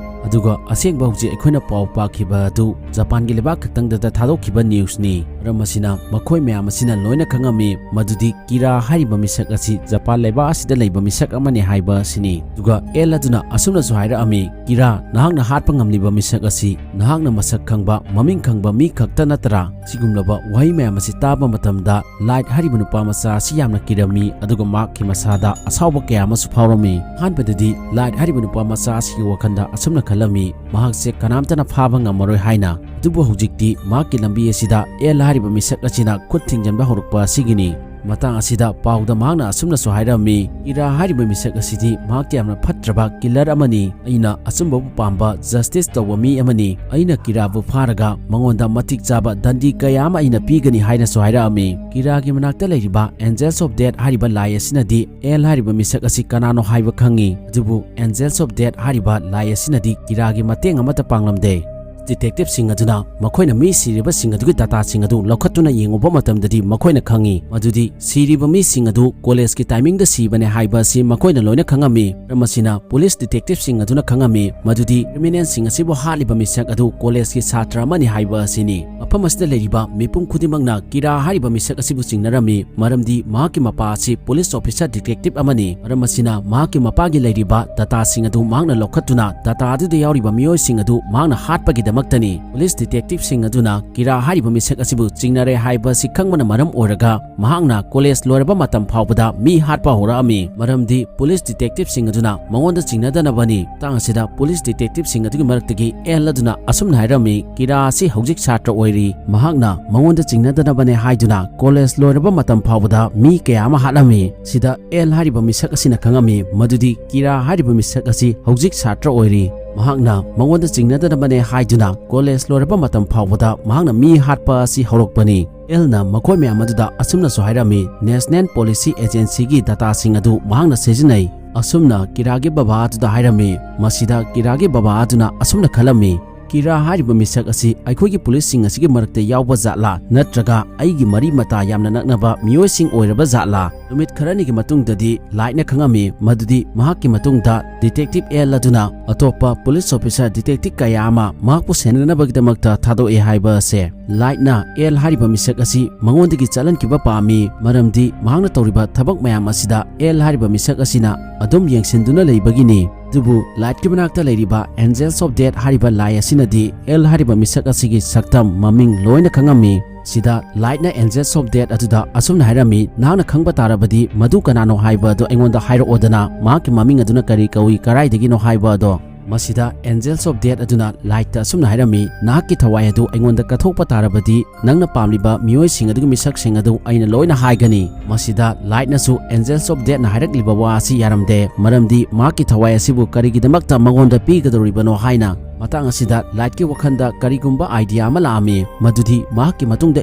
ꯑꯗꯨꯒ ꯑꯁꯦꯡꯕ ꯍꯧꯖꯤꯛ ꯑꯩꯈꯣꯏꯅ ꯄꯥꯎ ꯄꯥꯈꯤꯕ ꯑꯗꯨ ꯖꯄꯥꯟꯒꯤ ꯂꯩꯕꯥꯛ ꯈꯛꯇꯪꯗꯗ ꯊꯥꯗꯣꯛꯈꯤꯕ ꯅ꯭ꯌꯨꯁꯅꯤ꯫ ꯃꯔꯝ ꯑꯁꯤꯅ ꯃꯈꯣꯏ ꯃꯌꯥꯝ ꯑꯁꯤꯅ ꯂꯣꯏꯅ ꯈꯪꯉꯝꯃꯤ ꯃꯗꯨꯗꯤ ꯀꯤꯔꯥ ꯍꯥꯏꯔꯤꯕ ꯃꯤꯁꯛ ꯑꯁꯤ ꯖꯄꯥꯟ ꯂꯩꯕꯥꯛ ꯑꯁꯤꯗ ꯂꯩꯕ ꯃꯤꯁꯛ ꯑꯃꯅꯤ ꯍꯥꯏꯕ ꯑꯁꯤꯅꯤ"꯫ ꯑꯗꯨꯒ ꯑꯦꯜ ꯑꯗꯨꯅ ꯑꯁꯨꯝꯅꯁꯨ ꯍꯥꯏꯔꯛꯑꯝꯃꯤ, "ꯀꯤꯔꯥ, ꯅꯍꯥꯛꯅ ꯍꯥꯠꯄ ꯉꯝꯂꯤꯕ ꯃꯤꯁꯛ ꯑꯁꯤ ꯅꯍꯥꯛꯅ ꯃꯁꯛ ꯈꯪꯕ, ꯃꯃꯤꯡ ꯈꯪꯕ ꯃꯤ ꯈꯛꯇ ꯅꯠꯇ꯭ꯔꯥ?" ꯁꯤꯒꯨꯝꯂꯕ ꯋꯥꯍꯩ ꯃꯌꯥꯝ ꯑꯁꯤ ꯇꯥꯕ ꯃꯇꯝꯗ ꯂꯥꯏꯠ ꯍꯥꯏꯔꯤꯕ ꯅꯨꯄꯥ ꯃꯆꯥ ꯑꯁꯤ ꯌꯥꯝꯅ ꯀꯤꯔꯝꯃꯤ, ꯑꯗꯨꯒ ꯃꯍꯥꯛꯀꯤ ꯃꯁꯥꯗ ꯑꯁꯥꯎꯕ ꯀꯌꯥ ꯑꯃꯁꯨ ꯐꯥꯎꯔꯝꯃꯤ꯫ ꯑꯍꯥꯟꯕꯗꯗꯤ ꯂꯥꯏꯠ ꯍꯥꯏꯔꯤꯕ ꯅꯨꯄꯥ ꯃꯆꯥ ꯑꯁꯤꯒꯤ ꯋꯥꯈꯜꯗ ꯑꯁꯨꯝꯅ ꯈꯜꯂꯝꯃꯤ, ꯃꯍꯥꯛꯁꯦ ꯀꯅꯥꯝꯇꯅ ꯐꯥꯕ ꯉꯝꯃꯔꯣꯏ ꯍꯥꯏꯅ꯫ ꯑꯗꯨꯕꯨ ꯍꯧꯖꯤꯛꯇꯤ ꯃꯍꯥꯛꯀꯤ ꯂꯝꯕꯤ ꯑꯁꯤꯗ ꯑꯦꯜ ꯍꯥꯏꯔꯤꯕ ꯃꯤꯁꯛ ꯑꯁꯤꯅ ꯈꯨꯠ ꯊꯤꯡꯖꯤꯟꯕ ꯍꯧꯔꯛꯄ ꯑꯁꯤꯒꯤꯅꯤ꯫ ꯃꯇꯥꯡ ꯑꯁꯤꯗ ꯄꯥꯎꯗ ꯃꯍꯥꯛꯅ ꯑꯁꯨꯝꯅꯁꯨ ꯍꯥꯏꯔꯝꯃꯤ, "ꯀꯤꯔꯥ ꯍꯥꯏꯔꯤꯕ ꯃꯤꯁꯛ ꯑꯁꯤꯗꯤ ꯃꯍꯥꯛꯇꯤ ꯌꯥꯝꯅ ꯐꯠꯇ꯭ꯔꯕ ꯀꯤꯂꯔ ꯑꯃꯅꯤ꯫ ꯑꯩꯅ ꯑꯆꯨꯝꯕꯕꯨ ꯄꯥꯝꯕ, ꯖꯁꯇꯤꯁ ꯇꯧꯕ ꯃꯤ ꯑꯃꯅꯤ꯫ ꯑꯩꯅ ꯀꯤꯔꯥꯕꯨ ꯐꯥꯔꯒ ꯃꯉꯣꯟꯗ ꯃꯇꯤꯛ ꯆꯥꯕ ꯗꯟꯗꯤ ꯀꯌꯥ ꯑꯃ ꯑꯩꯅ ꯄꯤꯒꯅꯤ" ꯍꯥꯏꯅꯁꯨ ꯍꯥꯏꯔꯛꯑꯝꯃꯤ꯫ ꯀꯤꯔꯥꯒꯤ ꯃꯅꯥꯛꯇ ꯂꯩꯔꯤꯕ ꯑꯦꯟꯖꯦꯜꯁ ꯑꯣꯐ ꯗꯦꯠ ꯍꯥꯏꯔꯤꯕ ꯂꯥꯏ ꯑꯁꯤꯅꯗꯤ ꯑꯦꯜ ꯍꯥꯏꯔꯤꯕ ꯃꯤꯁꯛ ꯑꯁꯤ ꯀꯅꯥꯅꯣ ꯍꯥꯏꯕ ꯈꯪꯉꯤ꯫ ꯑꯗꯨꯕꯨ ꯑꯦꯟꯖꯦꯜꯁ ꯑꯣꯐ ꯗꯦꯠ ꯍꯥꯏꯔꯤꯕ ꯂꯥꯏ ꯑꯁꯤꯅꯗꯤ ꯀꯤꯔꯥꯒꯤ ꯃꯇꯦꯡ ꯑꯃꯠꯇ ꯄꯥꯡꯂꯝꯗꯦ꯫ ꯗꯤꯇꯦꯛꯇꯤꯚꯁꯤꯡ ꯑꯗꯨꯅ ꯃꯈꯣꯏꯅ ꯃꯤ ꯁꯤꯔꯤꯕꯁꯤꯡ ꯑꯗꯨꯒꯤ ꯗꯇꯥꯁꯤꯡ ꯑꯗꯨ ꯂꯧꯈꯠꯇꯨꯅ ꯌꯦꯡꯉꯨꯕ ꯃꯇꯝꯗꯗꯤ ꯃꯈꯣꯏꯅ ꯈꯪꯉꯤ ꯃꯗꯨꯗꯤ ꯁꯤꯔꯤꯕ ꯃꯤꯁꯤꯡ ꯑꯗꯨ ꯀꯣꯂꯦꯖꯀꯤ ꯇꯥꯏꯃꯤꯡꯗ ꯁꯤꯕꯅꯦ ꯍꯥꯏꯕ ꯑꯁꯤ ꯃꯈꯣꯏꯅ ꯂꯣꯏꯅ ꯈꯪꯉꯝꯃꯤ꯫ ꯃꯔꯝ ꯑꯁꯤꯅ ꯄꯨꯂꯤꯁ ꯗꯤꯇꯦꯛꯇꯤꯚꯁꯤꯡ ꯑꯗꯨꯅ ꯈꯪꯉꯝꯃꯤ ꯃꯗꯨꯗꯤ ꯀ꯭ꯔꯤꯃꯤꯅꯦꯜꯁꯤꯡ ꯑꯁꯤꯕꯨ ꯍꯥꯠꯂꯤꯕ ꯃꯤꯁꯛ ꯑꯗꯨ ꯀꯣꯂꯦꯖꯀꯤ ꯁꯥꯇ꯭ꯔ ꯑꯃꯅꯤ ꯍꯥꯏꯕ ꯑꯁꯤꯅꯤ꯫ ꯃꯐꯝ ꯑꯁꯤꯗ ꯂꯩꯔꯤꯕ ꯃꯤꯄꯨꯝ ꯈꯨꯗꯤꯡꯃꯛꯅ ꯀꯤꯔꯥ ꯍꯥꯏꯔꯤꯕ ꯃꯤꯁꯛ ꯑꯁꯤꯕꯨ ꯆꯤꯡꯅꯔꯝꯃꯤ, ꯃꯔꯝꯗꯤ ꯃꯍꯥꯛꯀꯤ ꯃꯄꯥ ꯑꯁꯤ ꯄꯨꯂꯤꯁ ꯑꯣꯐꯤꯁꯔ ꯗꯤꯇꯦꯛꯇꯤꯚ ꯑꯃꯅꯤ꯫ ꯃꯔꯝ ꯑꯁꯤꯅ ꯃꯍꯥꯛꯀꯤ ꯃꯄꯥꯒꯤ ꯂꯩꯔꯤꯕ ꯗꯇꯥꯁꯤꯡ ꯑꯗꯨ ꯃꯍꯥꯛꯅ ꯂꯧꯈꯠꯇꯨꯅ ꯗꯇꯥ ꯑꯗꯨꯗ ꯌꯥꯎꯔꯤꯕ ꯃꯤꯑꯣꯏꯁꯤꯡ ꯑꯗꯨ ꯃꯍꯥꯛꯅ ꯍꯥꯠꯄꯒꯤꯗꯃꯛꯇꯅꯤ꯫ ꯄꯨꯂꯤꯁ ꯗꯤꯇꯦꯛꯇꯤꯚꯁꯤꯡ ꯑꯗꯨꯅ ꯀꯤꯔꯥ ꯍꯥꯏꯔꯤꯕ ꯃꯤꯁꯛ ꯑꯁꯤꯕꯨ ꯆꯤꯡꯅꯔꯦ ꯍꯥꯏꯕ ꯑꯁꯤ ꯈꯪꯕꯅ ꯃꯔꯝ ꯑꯣꯏꯔꯒ ꯃꯍꯥꯛꯅ ꯀꯣꯂꯦꯖ ꯂꯣꯏꯔꯕ ꯃꯇꯝ ꯐꯥꯎꯕꯗ ꯃꯤ ꯍꯥꯠꯄ ꯍꯧꯔꯛꯑꯝꯃꯤ, ꯃꯔꯝꯗꯤ ꯄꯨꯂꯤꯁ ꯗꯤꯇꯦꯛꯇꯤꯚꯁꯤꯡ ꯑꯗꯨꯅ ꯃꯉꯣꯟꯗ ꯆꯤꯡꯅꯗꯅꯕꯅꯤ꯫ ꯃꯇꯥꯡ ꯑꯁꯤꯗ ꯄꯨꯂꯤꯁ ꯗꯤꯇꯦꯛꯇꯤꯚꯁꯤꯡ ꯑꯗꯨꯒꯤ ꯃꯔꯛꯇꯒꯤ ꯑꯦꯜ ꯑꯗꯨꯅ ꯑꯁꯨꯝꯅ ꯍꯥꯏꯔꯝꯃꯤ, "ꯀꯤꯔꯥ ꯑꯁꯤ ꯍꯧꯖꯤꯛ ꯁꯥꯇ꯭ꯔ ꯑꯣꯏꯔꯤ꯫ ꯃꯍꯥꯛꯅ ꯃꯉꯣꯟꯗ ꯆꯤꯡꯅꯗꯅꯕꯅꯦ ꯍꯥꯏꯗꯨꯅ ꯀꯣꯂꯦꯖ ꯂꯣꯏꯔꯕ ꯃꯇꯝ ꯐꯥꯎꯕꯗ ꯃꯤ ꯀꯌꯥ ꯑꯃ ꯍꯥꯠꯂꯝꯃꯤ"꯫ ꯁꯤꯗ ꯑꯦꯜ ꯍꯥꯏꯔꯤꯕ ꯃꯤꯁꯛ ꯑꯁꯤꯅ ꯈꯪꯉꯝꯃꯤ ꯃꯗꯨꯗꯤ ꯀꯤꯔꯥ ꯍꯥꯏꯔꯤꯕ ꯃꯤꯁꯛ ꯑꯁꯤ ꯍꯧꯖꯤꯛ ꯁꯥꯇ꯭ꯔ ꯑꯣꯏꯔꯤ꯫ ꯃꯍꯥꯛꯅ ꯃꯉꯣꯟꯗ ꯆꯤꯡꯅꯗꯅꯕꯅꯦ ꯍꯥꯏꯗꯨꯅ ꯀꯣꯂꯦꯖ ꯂꯣꯏꯔꯕ ꯃꯇꯝ ꯐꯥꯎꯕꯗ ꯃꯍꯥꯛꯅ ꯃꯤ ꯍꯥꯠꯄ ꯑꯁꯤ ꯍꯧꯔꯛꯄꯅꯤ꯫ ꯑꯦꯜꯅ ꯃꯈꯣꯏ ꯃꯌꯥꯝ ꯑꯗꯨꯗ ꯑꯁꯨꯝꯅꯁꯨ ꯍꯥꯏꯔꯝꯃꯤ, "ꯅꯦꯁꯅꯦꯜ ꯄꯣꯂꯤꯁꯤ ꯑꯦꯖꯦꯟꯁꯤꯒꯤ ꯗꯇꯥꯁꯤꯡ ꯑꯗꯨ ꯃꯍꯥꯛꯅ ꯁꯤꯖꯤꯟꯅꯩ"꯫ ꯑꯁꯨꯝꯅ ꯀꯤꯔꯥꯒꯤ ꯕꯕꯥ ꯑꯗꯨꯗ ꯍꯥꯏꯔꯝꯃꯤ꯫ ꯃꯁꯤꯗ ꯀꯤꯔꯥꯒꯤ ꯕꯕꯥ ꯑꯗꯨꯅ ꯑꯁꯨꯝꯅ ꯈꯜꯂꯝꯃꯤ, ꯀꯤꯔꯥ ꯍꯥꯏꯔꯤꯕ ꯃꯤꯁꯛ ꯑꯁꯤ ꯑꯩꯈꯣꯏꯒꯤ ꯄꯨꯂꯤꯁꯁꯤꯡ ꯑꯁꯤꯒꯤ ꯃꯔꯛꯇ ꯌꯥꯎꯕ ꯖꯥꯠꯂꯥ, ꯅꯠꯇ꯭ꯔꯒ ꯑꯩꯒꯤ ꯃꯔꯤ ꯃꯇꯥ ꯌꯥꯝꯅ ꯅꯛꯅꯕ ꯃꯤꯑꯣꯏꯁꯤꯡ ꯑꯣꯏꯔꯕ ꯖꯥꯠꯂꯥ? ꯅꯨꯃꯤꯠ ꯈꯔꯅꯤꯒꯤ ꯃꯇꯨꯡꯗꯗꯤ ꯂꯥꯏꯠꯅ ꯈꯪꯉꯝꯃꯤ ꯃꯗꯨꯗꯤ ꯃꯍꯥꯛꯀꯤ ꯃꯇꯨꯡꯗ ꯗꯤꯇꯦꯛꯇꯤꯚ ꯑꯦꯜ ꯑꯗꯨꯅ ꯑꯇꯣꯞꯄ ꯄꯨꯂꯤꯁ ꯑꯣꯐꯤꯁꯔ ꯗꯤꯇꯦꯛꯇꯤꯚ ꯀꯌꯥ ꯑꯃ ꯃꯍꯥꯛꯄꯨ ꯁꯦꯟꯅꯅꯕꯒꯤꯗꯃꯛꯇ ꯊꯥꯗꯣꯛꯑꯦ ꯍꯥꯏꯕ ꯑꯁꯦ꯫ ꯂꯥꯏꯠꯅ ꯑꯦꯜ ꯍꯥꯏꯔꯤꯕ ꯃꯤꯁꯛ ꯑꯁꯤ ꯃꯉꯣꯟꯗꯒꯤ ꯆꯠꯍꯟꯈꯤꯕ ꯄꯥꯝꯃꯤ, ꯃꯔꯝꯗꯤ ꯃꯍꯥꯛꯅ ꯇꯧꯔꯤꯕ ꯊꯕꯛ ꯃꯌꯥꯝ ꯑꯁꯤꯗ ꯑꯦꯜ ꯍꯥꯏꯔꯤꯕ ꯃꯤꯁꯛ ꯑꯁꯤꯅ ꯑꯗꯨꯝ ꯌꯦꯡꯁꯤꯟꯗꯨꯅ ꯂꯩꯕꯒꯤꯅꯤ꯫ ꯑꯗꯨꯕꯨ ꯂꯥꯏꯠꯀꯤ ꯃꯅꯥꯛꯇ ꯂꯩꯔꯤꯕ Angels of Death ꯍꯥꯏꯔꯤꯕ ꯂꯥꯏ ꯑꯁꯤꯅꯗꯤ ꯑꯦꯜ ꯍꯥꯏꯔꯤꯕ ꯃꯤꯁꯛ ꯑꯁꯤꯒꯤ ꯁꯛꯇꯝ ꯃꯃꯤꯡ ꯂꯣꯏꯅ ꯈꯪꯉꯝꯃꯤ꯫ ꯁꯤꯗ ꯂꯥꯏꯠꯅ Angels of Death ꯑꯗꯨꯗ ꯑꯁꯨꯝꯅ ꯍꯥꯏꯔꯝꯃꯤ, "ꯅꯍꯥꯛꯅ ꯈꯪꯕ ꯇꯥꯔꯕꯗꯤ ꯃꯗꯨ ꯀꯅꯥꯅꯣ ꯍꯥꯏꯕ ꯑꯗꯨ ꯑꯩꯉꯣꯟꯗ ꯍꯥꯏꯔꯛꯑꯣꯗꯅ, ꯃꯍꯥꯛꯀꯤ ꯃꯃꯤꯡ ꯑꯗꯨꯅ ꯀꯔꯤ ꯀꯧꯏ, ꯀꯗꯥꯏꯗꯒꯤꯅꯣ ꯍꯥꯏꯕ ꯑꯗꯣ?" ꯃꯁꯤꯗ Angels of Death ꯑꯗꯨꯅ ꯂꯥꯏꯠꯇ ꯑꯁꯨꯝꯅ ꯍꯥꯏꯔꯝꯃꯤ, "ꯅꯍꯥꯛꯀꯤ ꯊꯋꯥꯏ ꯑꯗꯨ ꯑꯩꯉꯣꯟꯗ ꯀꯠꯊꯣꯛꯄ ꯇꯥꯔꯕꯗꯤ ꯅꯪꯅ ꯄꯥꯝꯂꯤꯕ ꯃꯤꯑꯣꯏꯁꯤꯡ ꯑꯗꯨꯒꯤ ꯃꯤꯁꯛꯁꯤꯡ ꯑꯗꯨ ꯑꯩꯅ ꯂꯣꯏꯅ ꯍꯥꯏꯒꯅꯤ꯫" ꯃꯁꯤꯗ ꯂꯥꯏꯠꯅꯁꯨ Angels of Deathꯅ ꯍꯥꯏꯔꯛꯂꯤꯕ ꯋꯥ ꯑꯁꯤ ꯌꯥꯔꯝꯗꯦ, ꯃꯔꯝꯗꯤ ꯃꯍꯥꯛꯀꯤ ꯊꯋꯥꯏ ꯑꯁꯤꯕꯨ ꯀꯔꯤꯒꯤꯗꯃꯛꯇ ꯃꯉꯣꯟꯗ ꯄꯤꯒꯗꯧꯔꯤꯕꯅꯣ ꯍꯥꯏꯅ꯫ ꯃꯇꯥꯡ ꯑꯁꯤꯗ ꯂꯥꯏꯠꯀꯤ ꯋꯥꯈꯜꯗ ꯀꯔꯤꯒꯨꯝꯕ idea ꯑꯃ ꯂꯥꯛꯑꯝꯃꯤ, ꯃꯗꯨꯗꯤ ꯃꯍꯥꯛꯀꯤ ꯃꯇꯨꯡꯗ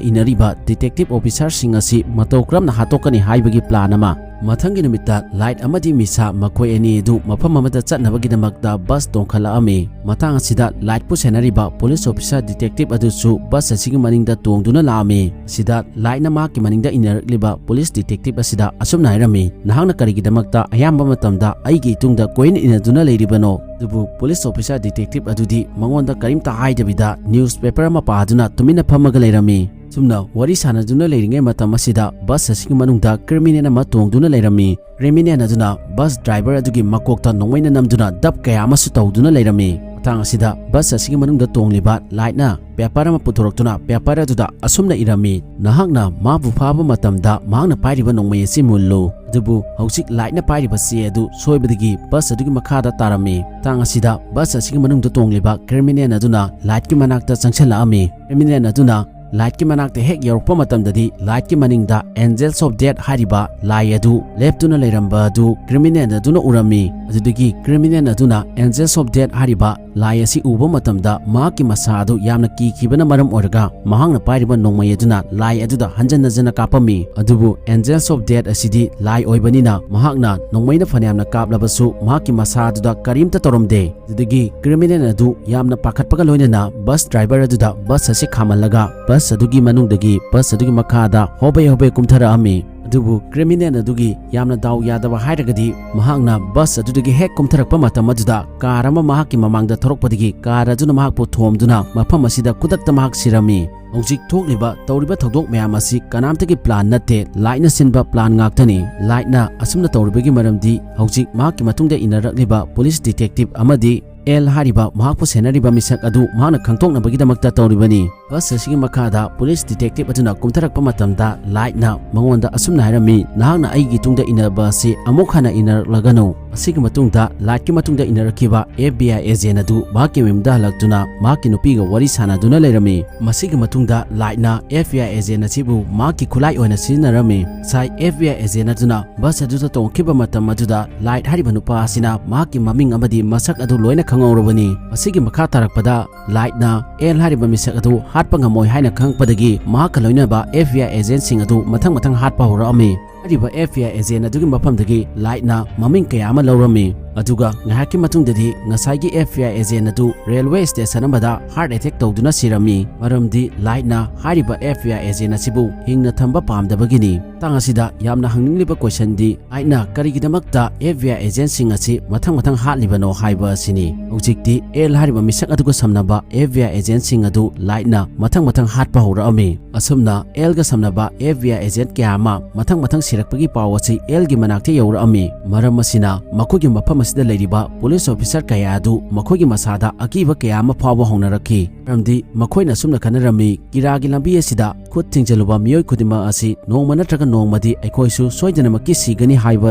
ꯏꯟꯅꯔꯤꯕ ꯗꯤꯇꯦꯛꯇꯤꯚ ꯑꯣꯐꯤꯁꯥꯔꯁꯤꯡ ꯑꯁꯤ ꯃꯇꯧ ꯀꯔꯝꯅ ꯍꯥꯠꯇꯣꯛꯀꯅꯤ ꯍꯥꯏꯕꯒꯤ ꯄ꯭ꯂꯥꯟ ꯑꯃ꯫ ꯃꯊꯪꯒꯤ ꯅꯨꯃꯤꯠꯇ ꯂꯥꯏꯠ ꯑꯃꯗꯤ ꯃꯤꯁꯥ ꯃꯈꯣꯏ ꯑꯅꯤ ꯑꯗꯨ ꯃꯐꯝ ꯑꯃꯗ ꯆꯠꯅꯕꯒꯤꯗꯃꯛꯇ ꯕꯁ ꯇꯣꯡꯈꯠꯂꯛꯑꯝꯃꯤ꯫ ꯃꯇꯥꯡ ꯑꯁꯤꯗ ꯂꯥꯏꯠꯄꯨ ꯁꯦꯟꯅꯔꯤꯕ ꯄꯨꯂꯤꯁ ꯑꯣꯐꯤꯁꯥꯔ ꯗꯤꯇꯦꯛꯇꯤꯚ ꯑꯗꯨꯁꯨ ꯕꯁ ꯑꯁꯤꯒꯤ ꯃꯅꯤꯡꯗ ꯇꯣꯡꯗꯨꯅ ꯂꯥꯛꯑꯝꯃꯤ꯫ ꯁꯤꯗ ꯂꯥꯏꯠꯅ ꯃꯍꯥꯛꯀꯤ ꯃꯅꯤꯡꯗ ꯏꯟꯅꯔꯛꯂꯤꯕ ꯄꯨꯂꯤꯁ ꯗꯤꯇꯦꯛꯇꯤꯚ ꯑꯁꯤꯗ ꯑꯁꯨꯝꯅ ꯍꯥꯏꯔꯝꯃꯤ, "ꯅꯍꯥꯛꯅ ꯀꯔꯤꯒꯤꯗꯃꯛꯇ ꯑꯌꯥꯝꯕ ꯃꯇꯝꯗ ꯑꯩꯒꯤ ꯏꯇꯨꯡꯗ ꯀꯣꯏꯅ ꯏꯟꯅꯗꯨꯅ ꯂꯩꯔꯤꯕꯅꯣ?" ꯑꯗꯨꯕꯨ ꯄꯨꯂꯤꯁ ꯑꯣꯐꯤꯁꯥꯔ ꯗꯤꯇꯦꯛꯇꯤꯚ ꯑꯗꯨꯗꯤ ꯃꯉꯣꯟꯗ ꯀꯔꯤꯝꯇ ꯍꯥꯏꯗꯕꯤꯗ ꯅ꯭ꯌꯨꯁꯄꯦꯄꯔ ꯑꯃ ꯄꯥꯗꯨꯅ ꯇꯨꯃꯤꯟꯅ ꯐꯝꯃꯒ ꯂꯩꯔꯝꯃꯤ꯫ ꯁꯨꯝꯅ ꯋꯥꯔꯤ ꯁꯥꯟꯅꯗꯨꯅ ꯂꯩꯔꯤꯉꯩ ꯃꯇꯝ ꯑꯁꯤꯗ ꯕꯁ ꯑꯁꯤꯒꯤ ꯃꯅꯨꯡꯗ ꯀ꯭ꯔꯤꯃꯤꯅꯦꯜ ꯑꯃ ꯇꯣꯡꯗꯨꯅ ꯂꯩꯔꯝꯃꯤ꯫ ꯀ꯭ꯔꯤꯃꯤꯅꯦꯜ ꯑꯗꯨꯅ ꯕꯁ ꯗ꯭ꯔꯥꯏꯚꯔ ꯑꯗꯨꯒꯤ ꯃꯀꯣꯛꯇ ꯅꯣꯡꯃꯩꯅ ꯅꯝꯗꯨꯅ ꯗꯞ ꯀꯌꯥ ꯑꯃꯁꯨ ꯇꯧꯗꯨꯅ ꯂꯩꯔꯝꯃꯤ꯫ ꯃꯇꯥꯡ ꯑꯁꯤꯗ ꯕꯁ ꯑꯁꯤꯒꯤ ꯃꯅꯨꯡꯗ ꯇꯣꯡꯂꯤꯕ ꯂꯥꯏꯠꯅ ꯄꯦꯄꯔ ꯑꯃ ꯄꯨꯊꯣꯔꯛꯇꯨꯅ ꯄꯦꯄꯔ ꯑꯗꯨꯗ ꯑꯁꯨꯝꯅ ꯏꯔꯝꯃꯤ, "ꯅꯍꯥꯛꯅ ꯃꯥꯕꯨ ꯐꯥꯕ ꯃꯇꯝꯗ ꯃꯍꯥꯛꯅ ꯄꯥꯏꯔꯤꯕ ꯅꯣꯡꯃꯩ ꯑꯁꯤ ꯃꯨꯜꯂꯨ꯫" ꯑꯗꯨꯕꯨ ꯍꯧꯖꯤꯛ ꯂꯥꯏꯠꯅ ꯄꯥꯏꯔꯤꯕ ꯆꯦ ꯑꯗꯨ ꯁꯣꯏꯕꯗꯒꯤ ꯕꯁ ꯑꯗꯨꯒꯤ ꯃꯈꯥꯗ ꯇꯥꯔꯝꯃꯤ꯫ ꯃꯇꯥꯡ ꯑꯁꯤꯗ ꯕꯁ ꯑꯁꯤꯒꯤ ꯃꯅꯨꯡꯗ ꯇꯣꯡꯂꯤꯕ ꯀ꯭ꯔꯤꯃꯤꯅꯦꯜ ꯑꯗꯨꯅ ꯂꯥꯏꯠꯀꯤ ꯃꯅꯥꯛꯇ ꯆꯪꯁꯤꯜꯂꯛꯑꯝꯃꯤ꯫ ꯀ꯭ꯔꯤꯃꯤꯅꯦꯜ ꯑꯗꯨꯅ Lightꯀꯤ ꯃꯅꯥꯛꯇ ꯍꯦꯛ ꯌꯧꯔꯛꯄ ꯃꯇꯝꯗꯗꯤ Lightꯀꯤ ꯃꯅꯤꯡꯗ Angels of Death ꯍꯥꯏꯔꯤꯕ ꯂꯥꯏ ꯑꯗꯨ ꯂꯦꯞꯇꯨꯅ ꯂꯩꯔꯝꯕ ꯑꯗꯨ criminal ꯑꯗꯨꯅ ꯎꯔꯝꯃꯤ꯫ ꯑꯗꯨꯗꯒꯤ criminal ꯑꯗꯨꯅ Angels of Death ꯍꯥꯏꯔꯤꯕ ꯂꯥꯏ ꯑꯁꯤ ꯎꯕ ꯃꯇꯝꯗ ꯃꯍꯥꯛꯀꯤ ꯃꯁꯥ ꯑꯗꯨ ꯌꯥꯝꯅ ꯀꯤꯈꯤꯕꯅ ꯃꯔꯝ ꯑꯣꯏꯔꯒ ꯃꯍꯥꯛꯅ ꯄꯥꯏꯔꯤꯕ ꯅꯣꯡꯃꯩ ꯑꯗꯨꯅ ꯂꯥꯏ ꯑꯗꯨꯗ ꯍꯟꯖꯟ ꯍꯟꯖꯟꯅ ꯀꯥꯞꯄꯝꯃꯤ꯫ ꯑꯗꯨꯕꯨ Angels of Death ꯑꯁꯤꯗꯤ ꯂꯥꯏ ꯑꯣꯏꯕꯅꯤꯅ ꯃꯍꯥꯛꯅ ꯅꯣꯡꯃꯩꯅ ꯐꯅꯌꯥꯝꯅ ꯀꯥꯞꯂꯕꯁꯨ ꯃꯍꯥꯛꯀꯤ ꯃꯁꯥ ꯑꯗꯨꯗ ꯀꯔꯤꯝꯇ ꯇꯧꯔꯝꯗꯦ꯫ ꯑꯗꯨꯗꯒꯤ criminal ꯑꯗꯨ ꯌꯥꯝꯅ ꯄꯥꯈꯠꯄꯒ ꯂꯣꯏꯅꯅ bus driver ꯑꯗꯨꯗ bus ꯑꯁꯤ ꯈꯥꯝꯍꯜꯂꯒ bus ꯑꯗꯨꯒꯤ ꯃꯅꯨꯡꯗꯒꯤ bus ꯑꯗꯨꯒꯤ ꯃꯈꯥꯗ ꯍꯣꯕꯦ ꯍꯣꯕꯦ ꯀꯨꯝꯊꯔꯛꯑꯝꯃꯤ꯫ ꯑꯗꯨꯕꯨ criminal ꯑꯗꯨꯒꯤ ꯌꯥꯝꯅ ꯗꯥꯎ ꯌꯥꯗꯕ ꯍꯥꯏꯔꯒꯗꯤ ꯃꯍꯥꯛꯅ bus ꯑꯗꯨꯗꯒꯤ ꯍꯦꯛ ꯀꯨꯝꯊꯔꯛꯄ ꯃꯇꯝ ꯑꯗꯨꯗ car ꯑꯃ ꯃꯍꯥꯛꯀꯤ ꯃꯃꯥꯡꯗ ꯊꯧꯔꯛꯄꯗꯒꯤ car ꯑꯗꯨꯅ ꯃꯍꯥꯛꯄꯨ ꯊꯣꯝꯗꯨꯅ ꯃꯐꯝ ꯑꯁꯤꯗ ꯈꯨꯗꯛꯇ ꯃꯍꯥꯛ ꯁꯤꯔꯝꯃꯤ꯫ ꯍꯧꯖꯤꯛ ꯊꯣꯛꯂꯤꯕ ꯇꯧꯔꯤꯕ ꯊꯧꯗꯣꯛ ꯃꯌꯥꯝ ꯑꯁꯤ ꯀꯅꯥꯝꯇꯒꯤ plan ꯅꯠꯇꯦ, Lightꯅ ꯁꯤꯟꯕ plan ꯉꯥꯛꯇꯅꯤ꯫ Lightꯅ ꯑꯁꯨꯝꯅ ꯇꯧꯔꯤꯕꯒꯤ ꯃꯔꯝꯗꯤ ꯍꯧꯖꯤꯛ ꯃꯍꯥꯛꯀꯤ ꯃꯇꯨꯡꯗ ꯏꯟꯅꯔꯛꯂꯤꯕ police detective ꯑꯃꯗꯤ L ꯍꯥꯏꯔꯤꯕ ꯃꯍꯥꯛꯄꯨ ꯁꯦꯟꯅꯔꯤꯕ ꯃꯤꯁꯛ ꯑꯗꯨ ꯃꯍꯥꯛꯅ ꯈꯪꯗꯣꯛꯅꯕꯒꯤꯗꯃꯛꯇ ꯇꯧꯔꯤꯕꯅꯤ꯫ Bus ꯑꯁꯤꯒꯤ ꯃꯈꯥꯗ police detective ꯑꯗꯨꯅ ꯀꯨꯝꯊꯔꯛꯄ ꯃꯇꯝꯗ Lightꯅ ꯃꯉꯣꯟꯗ ꯑꯁꯨꯝꯅ ꯍꯥꯏꯔꯝꯃꯤ, "ꯅꯍꯥꯛꯅ ꯑꯩꯒꯤ ꯇꯨꯡꯗ ꯏꯟꯅꯕ ꯑꯁꯤ ꯑꯃꯨꯛ ꯍꯟꯅ ꯏꯟꯅꯔꯛꯂꯒꯅꯨ꯫" ꯑꯁꯤꯒꯤ ꯃꯇꯨꯡꯗ Lightꯀꯤ ꯃꯇꯨꯡꯗ ꯏꯟꯅꯔꯛꯈꯤꯕ F B I agent ꯑꯗꯨ ꯃꯍꯥꯛꯀꯤ ꯃꯌꯨꯝꯗ ꯍꯜꯂꯛꯇꯨꯅ ꯃꯍꯥꯛꯀꯤ ꯅꯨꯄꯤꯒ ꯋꯥꯔꯤ ꯁꯥꯟꯅꯗꯨꯅ ꯂꯩꯔꯝꯃꯤ꯫ ꯃꯁꯤꯒꯤ ꯃꯇꯨꯡꯗ Lightꯅ F B I agent ꯑꯁꯤꯕꯨ ꯃꯍꯥꯛꯀꯤ ꯈꯨꯠꯂꯥꯏ ꯑꯣꯏꯅ ꯁꯤꯖꯤꯟꯅꯔꯝꯃꯤ꯫ ꯉꯁꯥꯏ F B I agent ꯑꯗꯨꯅ bus ꯑꯗꯨꯗ ꯇꯣꯡꯈꯤꯕ ꯃꯇꯝ ꯑꯗꯨꯗ Light ꯍꯥꯏꯔꯤꯕ ꯅꯨꯄꯥ ꯑꯁꯤꯅ ꯃꯍꯥꯛꯀꯤ ꯃꯃꯤꯡ ꯑꯃꯗꯤ ꯃꯁꯛ ꯑꯗꯨ ꯂꯣꯏꯅ ꯈꯪꯍꯧꯔꯕꯅꯤ꯫ ꯃꯁꯤꯒꯤ ꯃꯈꯥ ꯇꯥꯔꯛꯄꯗ Lightꯅ L ꯍꯥꯏꯔꯤꯕ ꯃꯤꯁꯛ ꯑꯗꯨ ꯍꯥꯠꯄ ꯉꯝꯃꯣꯏ ꯍꯥꯏꯅ ꯈꯪꯉꯛꯄꯗꯒꯤ ꯃꯍꯥꯛꯀ ꯂꯣꯏꯅꯕ F B I agentꯁꯤꯡ ꯑꯗꯨ ꯃꯊꯪ ꯃꯊꯪ ꯍꯥꯠꯄ ꯍꯧꯔꯛꯑꯝꯃꯤ꯫ ꯍꯥꯏꯔꯤꯕ F B I agent ꯑꯗꯨꯒꯤ ꯃꯐꯝꯗꯒꯤ Lightꯅ ꯃꯃꯤꯡ ꯀꯌꯥ ꯑꯃ ꯂꯧꯔꯝꯃꯤ꯫ ꯑꯗꯨꯒ ꯉꯥꯏꯍꯥꯛꯀꯤ ꯃꯇꯨꯡꯗꯗꯤ ꯉꯁꯥꯏꯒꯤ F B I agent ꯑꯗꯨ railway station ꯑꯃꯗ heart attack ꯇꯧꯗꯨꯅ ꯁꯤꯔꯝꯃꯤ꯫ ꯃꯔꯝꯗꯤ Lightꯅ ꯍꯥꯏꯔꯤꯕ F B I agent ꯑꯁꯤꯕꯨ ꯍꯤꯡꯅ ꯊꯝꯕ ꯄꯥꯝꯗꯕꯒꯤꯅꯤ꯫ ꯃꯇꯥꯡ ꯑꯁꯤꯗ ꯌꯥꯝꯅ ꯍꯪꯅꯤꯡꯂꯤꯕ questionꯗꯤ Lightꯅ ꯀꯔꯤꯒꯤꯗꯃꯛꯇ F B I agentꯁꯤꯡ ꯑꯁꯤ ꯃꯊꯪ ꯃꯊꯪ ꯍꯥꯠꯂꯤꯕꯅꯣ ꯍꯥꯏꯕ ꯑꯁꯤꯅꯤ꯫ ꯍꯧꯖꯤꯛꯇꯤ L ꯍꯥꯏꯔꯤꯕ ꯃꯤꯁꯛ ꯑꯗꯨꯒ ꯁꯝꯅꯕ F B I agentꯁꯤꯡ ꯑꯗꯨ Lightꯅ ꯃꯊꯪ ꯃꯊꯪ ꯍꯥꯠꯄ ꯍꯧꯔꯛꯑꯝꯃꯤ꯫ ꯑꯁꯨꯝꯅ Lꯒ ꯁꯝꯅꯕ F B I agent ꯀꯌꯥ ꯑꯃ ꯃꯊꯪ ꯃꯊꯪ ꯁꯤꯔꯛꯄꯒꯤ ꯄꯥꯎ ꯑꯁꯤ Lꯒꯤ ꯃꯅꯥꯛꯇ ꯌꯧꯔꯛꯑꯝꯃꯤ꯫ ꯃꯔꯝ ꯑꯁꯤꯅ ꯃꯈꯣꯏꯒꯤ ꯃꯐꯝ ꯑꯁꯤꯗ ꯂꯩꯔꯤꯕ police officer ꯀꯌꯥ ꯑꯗꯨ ꯃꯈꯣꯏꯒꯤ ꯃꯁꯥꯗ ꯑꯀꯤꯕ ꯀꯌꯥ ꯑꯃ ꯐꯥꯎꯕ ꯍꯧꯅꯔꯛꯈꯤ꯫ ꯃꯔꯝꯗꯤ ꯃꯈꯣꯏꯅ ꯑꯁꯨꯝꯅ ꯈꯟꯅꯔꯝꯃꯤ, ꯀꯤꯔꯥꯒꯤ ꯂꯝꯕꯤ ꯑꯁꯤꯗ ꯈꯨꯠ ꯊꯤꯡꯖꯤꯜꯂꯨꯕ ꯃꯤꯑꯣꯏ ꯈꯨꯗꯤꯡꯃꯛ ꯑꯁꯤ ꯅꯣꯡꯃ ꯅꯠꯇ꯭ꯔꯒ ꯅꯣꯡꯃꯗꯤ ꯑꯩꯈꯣꯏꯁꯨ ꯁꯣꯏꯗꯅꯃꯛꯀꯤ ꯁꯤꯒꯅꯤ ꯍꯥꯏꯕ